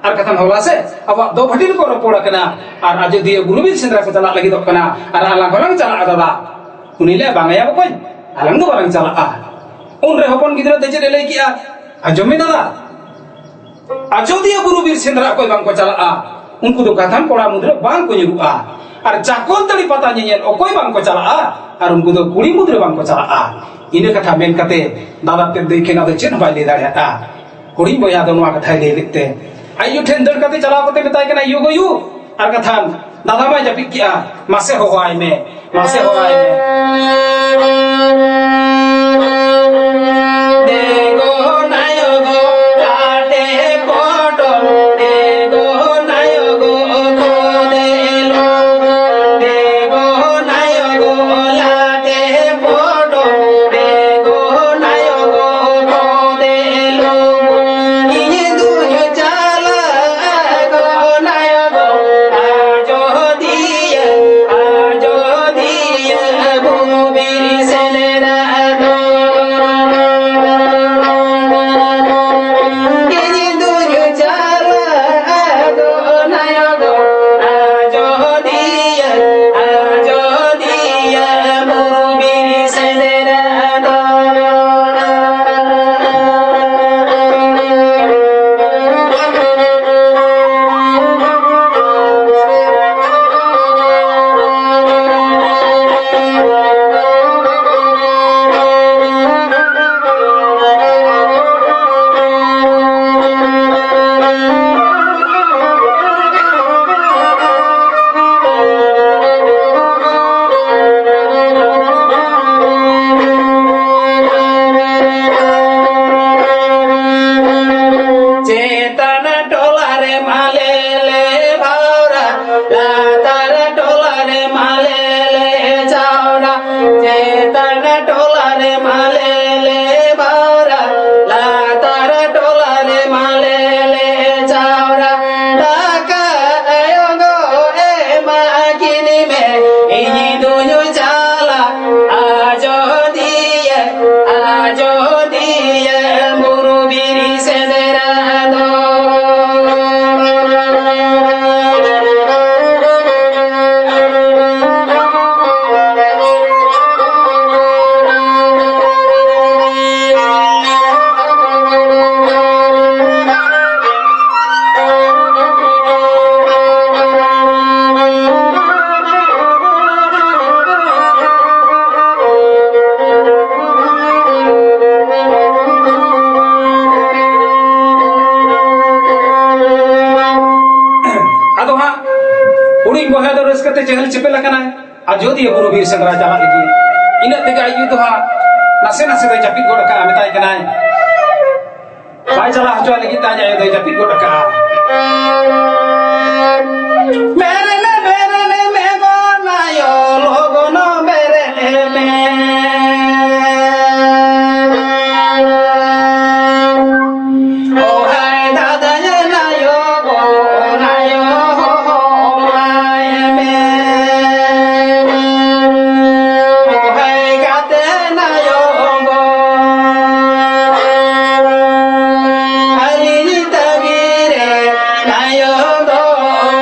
ᱟᱨ ᱠᱟᱛᱷᱟᱱ ᱦᱚᱞᱟ ᱥᱮ ᱟᱵᱚᱣᱟᱜ ᱫᱚ ᱵᱷᱟᱹᱴᱤ ᱨᱮᱠᱚ ᱨᱚᱯᱚᱲ ᱟᱠᱟᱱᱟ, ᱟᱨ ᱟᱡᱚᱫᱤᱭᱟᱹ ᱵᱩᱨᱩ ᱵᱤᱨ ᱥᱮᱸᱫᱽᱨᱟ ᱠᱚ ᱪᱟᱞᱟᱜ ᱞᱟᱹᱜᱤᱫᱚᱜ ᱠᱟᱱᱟ, ᱟᱨ ᱟᱞᱟᱝ ᱦᱚᱸᱞᱟᱝ ᱪᱟᱞᱟᱜᱼᱟ ᱫᱟᱫᱟ᱾" ᱩᱱᱤ ᱞᱟᱹᱭᱟ, "ᱵᱟᱝ ᱭᱟ ᱵᱚᱠᱚᱧ, ᱟᱞᱟᱝ ᱫᱚ ᱵᱟᱞᱟᱝ ᱪᱟᱞᱟᱜᱼᱟ᱾" ᱩᱱᱨᱮ ᱦᱚᱯᱚᱱ ᱜᱤᱫᱽᱨᱟᱹ ᱫᱚ ᱪᱮᱫ ᱮ ᱞᱟᱹᱭ ᱠᱮᱜᱼᱟ? "ᱟᱸᱡᱚᱢ ᱢᱮ ᱫᱟᱫᱟ, ᱟᱡᱚᱫᱤᱭᱟᱹ ᱵᱩᱨᱩ ᱵᱤᱨ ᱥᱮᱸᱫᱽᱨᱟ ᱚᱠᱚᱭ ᱵᱟᱝ ᱠᱚ ᱪᱟᱞᱟᱜᱼᱟ? ᱩᱱᱠᱩ ᱫᱚ ᱠᱟᱛᱷᱟᱱ ᱠᱚᱲᱟ ᱢᱩᱫᱽᱨᱮ ᱵᱟᱝ ᱠᱚ ᱧᱩᱨᱩᱜᱼᱟ, ᱟᱨ ᱪᱟᱠᱚᱞᱛᱟᱹᱲᱤ ᱯᱟᱛᱟ ᱧᱮᱧᱮᱞ ᱚᱠᱚᱭ ᱵᱟᱝ ᱠᱚ ᱪᱟᱞᱟᱜᱼᱟ, ᱟᱨ ᱩᱱᱠᱩ ᱫᱚ ᱠᱩᱲᱤ ᱢᱩᱫᱽᱨᱮ ᱵᱟᱝ ᱠᱚ ᱪᱟᱞᱟᱜᱼᱟ᱾" ᱤᱱᱟᱹ ᱠᱟᱛᱷᱟ ᱢᱮᱱ ᱠᱟᱛᱮ ᱫᱟᱫᱟ ᱛᱮᱫ ᱫᱚ ᱮᱠᱷᱮᱱ ᱟᱫᱚ ᱪᱮᱫ ᱦᱚᱸ ᱵᱟᱭ ᱞᱟᱹᱭ ᱫᱟᱲᱮᱭᱟᱜᱼᱟ᱾ ᱦᱩᱰᱤᱧ ᱵᱚᱭᱦᱟ ᱫᱚ ᱱᱚᱣᱟ ᱠᱟᱛᱷᱟᱭ ᱞᱟᱹᱭ ᱞᱮᱫ ᱛᱮ ᱟᱭᱳ ᱴᱷᱮᱱ ᱫᱟᱹᱲ ᱠᱟᱛᱮ ᱪᱟᱞᱟᱣ ᱠᱟᱛᱮ ᱢᱮᱛᱟᱭ ᱠᱟᱱᱟ, "ᱭᱳ ᱜᱳᱭᱩ, ᱟᱨ ᱠᱟᱛᱷᱟᱱ ᱫᱟᱫᱟ ᱢᱟᱭ ᱡᱟᱹᱯᱤᱫ ᱠᱮᱜᱼᱟ, ᱢᱟᱥᱮ ᱦᱚᱦᱚᱣᱟᱭ ᱢᱮ, ᱢᱟᱥᱮ ᱦᱚᱦᱚᱣᱟᱭ ᱢᱮ᱾" ᱪᱮᱦᱮᱞ ᱪᱮᱯᱮᱞ ᱟᱠᱟᱱᱟᱭ ᱟᱡᱚᱫᱤᱭᱟᱹ ᱵᱩᱨᱩ ᱵᱤᱨ ᱥᱮᱸᱫᱽᱨᱟ ᱪᱟᱞᱟᱜ ᱞᱟᱹᱜᱤᱫ᱾ ᱤᱱᱟᱹᱜ ᱛᱮᱜᱮ ᱟᱡ ᱟᱭᱳ ᱫᱚ ᱦᱟᱸᱜ ᱱᱟᱥᱮ ᱱᱟᱥᱮ ᱫᱚᱭ ᱡᱟᱹᱯᱤᱫ ᱜᱚᱫ ᱟᱠᱟᱫᱼᱟ, ᱢᱮᱛᱟᱭ ᱠᱟᱱᱟᱭ, ᱵᱟᱭ ᱪᱟᱞᱟᱣ ᱦᱚᱪᱚ ᱞᱟᱹᱜᱤᱫ ᱛᱮ ᱟᱡ ᱟᱭᱳ ᱫᱚᱭ ᱡᱟᱹᱯᱤᱫ ᱜᱚᱫ ᱟᱠᱟᱫᱼᱟ᱾ ᱵᱮᱨᱮᱫ ᱢᱮ, ᱵᱮᱨᱮᱫ ᱢᱮ ᱜᱚ ᱱᱟᱭᱳ, ᱞᱚᱜᱚᱱ ᱵᱮᱨᱮᱫ ᱢᱮ᱾ ᱚ ᱦᱟᱭ ᱫᱟᱫᱟᱭ ᱱᱟᱭᱳ ᱜᱚ, ᱱᱟᱭᱳ ᱦᱚᱦᱚ ᱟᱭ ᱢᱮ᱾ ᱚ ᱦᱟᱭ ᱜᱟᱛᱮ ᱱᱟᱭᱳ ᱜᱚ, ᱟᱹᱞᱤᱧ ᱛᱟᱹᱜᱤ ᱨᱮ ᱱᱟᱭᱳ ᱫᱚ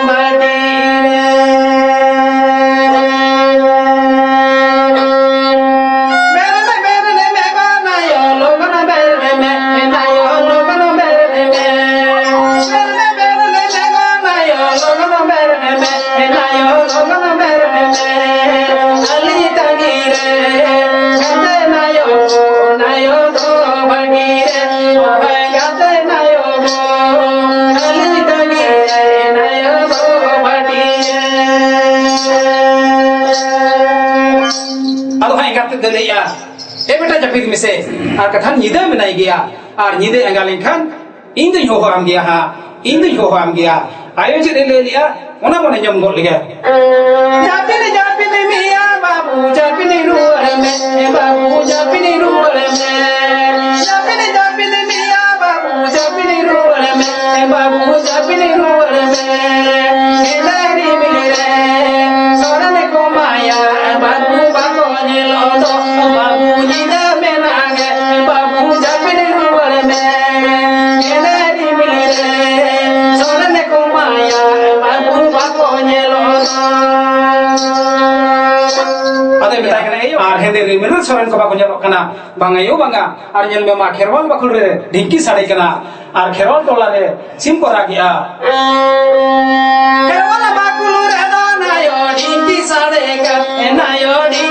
ᱵᱟᱹᱜᱤ ᱨᱮ᱾ ᱵᱮᱨᱮᱫ ᱢᱮ, ᱵᱮᱨᱮᱫ ᱢᱮ ᱜᱚ ᱱᱟᱭᱳ, ᱞᱚᱜᱚᱱ ᱵᱮᱨᱮᱫ ᱢᱮ, ᱱᱟᱭᱳ ᱞᱚᱜᱚᱱ ᱵᱮᱨᱮᱫ ᱢᱮ᱾ ᱵᱮᱨᱮᱫ ᱢᱮ, ᱵᱮᱨᱮᱫ ᱢᱮ ᱜᱚ ᱱᱟᱭᱳ, ᱞᱚᱜᱚᱱ ᱵᱮᱨᱮᱫ ᱢᱮ, ᱱᱟᱭᱳ ᱞᱚᱜᱚᱱ ᱵᱮᱨᱮᱫ ᱢᱮ᱾ ᱟᱹᱞᱤᱧ ᱛᱟᱺᱜᱤ ᱨᱮ, ᱜᱟᱛᱮ ᱱᱟᱭᱳ, ᱱᱟᱭᱳ ᱫᱚ ᱵᱟᱹᱜᱤ ᱨᱮ, ᱦᱳᱭ ᱜᱟᱛᱮ ᱱᱟᱭᱳ ᱫᱚ, ᱟᱹᱞᱤᱧ ᱛᱟᱺᱜᱤ ᱨᱮ, ᱱᱟᱭᱳ ᱫᱚ ᱵᱟᱹᱜᱤ ᱨᱮ᱾ ᱟᱫᱚ ᱦᱟᱸᱜ ᱮᱸᱜᱟᱛ ᱛᱮᱫ ᱫᱚᱭ ᱞᱟᱹᱭᱮᱜᱼᱟ, "ᱮ ᱵᱮᱴᱟ, ᱡᱟᱹᱯᱤᱫ ᱢᱮᱥᱮ, ᱟᱨ ᱠᱟᱛᱷᱟᱱ ᱧᱤᱫᱟᱹ ᱢᱮᱱᱟᱭ ᱜᱮᱭᱟ, ᱟᱨ ᱧᱤᱫᱟᱹ ᱟᱸᱜᱟ ᱞᱮᱱᱠᱷᱟᱱ ᱤᱧ ᱫᱩᱧ ᱦᱚᱦᱚ ᱟᱢ ᱜᱮᱭᱟ ᱦᱟᱸᱜ, ᱤᱧ ᱫᱩᱧ ᱦᱚᱦᱚ ᱟᱢ ᱜᱮᱭᱟ᱾" ᱟᱭᱳ ᱪᱮᱫ ᱮ ᱞᱟᱹᱭ ᱞᱮᱜᱼᱟ, ᱚᱱᱟ ᱵᱚᱱ ᱟᱸᱡᱚᱢ ᱜᱚᱫ ᱞᱮᱜᱮ᱾ ᱡᱟᱹᱯᱤᱫ, ᱡᱟᱹᱯᱤᱫ ᱢᱮᱭᱟ ᱵᱟᱹᱵᱩ, ᱡᱟᱹᱯᱤᱫ ᱨᱩᱣᱟᱹᱲ ᱢᱮ, ᱵᱟᱹᱵᱩ, ᱡᱟᱹᱯᱤᱫ ᱨᱩᱣᱟᱹᱲ ᱢᱮ᱾ ᱡᱟᱹᱯᱤᱫ, ᱡᱟᱹᱯᱤᱫ ᱢᱮᱭᱟ ᱵᱟᱹᱵᱩ, ᱡᱟᱹᱯᱤᱫ ᱨᱩᱣᱟᱹᱲ ᱢᱮ, ᱵᱟᱹᱵᱩ, ᱡᱟᱹᱯᱤᱫ ᱨᱩᱣᱟᱹᱲ ᱢᱮ᱾ ᱦᱮᱸᱫᱮ ᱨᱤᱢᱤᱞ ᱨᱮ ᱥᱚᱨᱮᱱ ᱠᱚ ᱢᱟᱭᱟ, ᱵᱟᱹᱵᱩ ᱵᱟᱠᱚ ᱧᱮᱞᱚᱜ ᱫᱚ, ᱵᱟᱹᱵᱩ ᱧᱤᱫᱟᱹ ᱢᱮᱱᱟᱜ ᱜᱮ, ᱵᱟᱹᱵᱩ ᱡᱟᱹᱯᱤᱫ ᱨᱩᱣᱟᱹᱲ ᱢᱮ᱾ ᱦᱮᱸᱫᱮ ᱨᱤᱢᱤᱞ ᱨᱮ ᱥᱚᱨᱮᱱ ᱠᱚ ᱢᱟᱭᱟ, ᱵᱟᱹᱵᱩ ᱵᱟᱠᱚ ᱧᱮᱞᱚᱜ ᱫᱚ᱾ ᱟᱫᱚᱭ ᱢᱮᱛᱟᱭ ᱠᱟᱱᱟ, "ᱮᱭᱳ, ᱟᱨ ᱦᱮᱸᱫᱮ ᱨᱤᱢᱤᱞ ᱨᱮ ᱥᱚᱨᱮᱱ ᱠᱚ ᱵᱟᱠᱚ ᱧᱮᱞᱚᱜ ᱠᱟᱱᱟ?" "ᱵᱟᱝ ᱟᱭᱳ, ᱵᱟᱝᱟ, ᱟᱨ ᱧᱮᱞ ᱢᱮ ᱢᱟ, ᱠᱷᱮᱨᱣᱟᱞ ᱵᱟᱠᱷᱳᱞ ᱨᱮ ᱰᱷᱤᱝᱠᱤ ᱥᱟᱰᱮ ᱠᱟᱱᱟ, ᱟᱨ ᱠᱷᱮᱨᱣᱟᱞ ᱴᱚᱞᱟ ᱨᱮ ᱥᱤᱢ ᱠᱚ ᱨᱟᱜᱮᱜᱼᱟ᱾" ᱠᱷᱮᱨᱣᱟᱞ ᱵᱟᱠᱷᱳᱞ ᱨᱮᱫᱚ ᱱᱟᱭᱳ ᱰᱷᱤᱝᱠᱤ ᱥᱟᱰᱮ ᱠᱟᱱᱟ, ᱱᱟᱭᱳ ᱰᱷᱤᱝᱠᱤ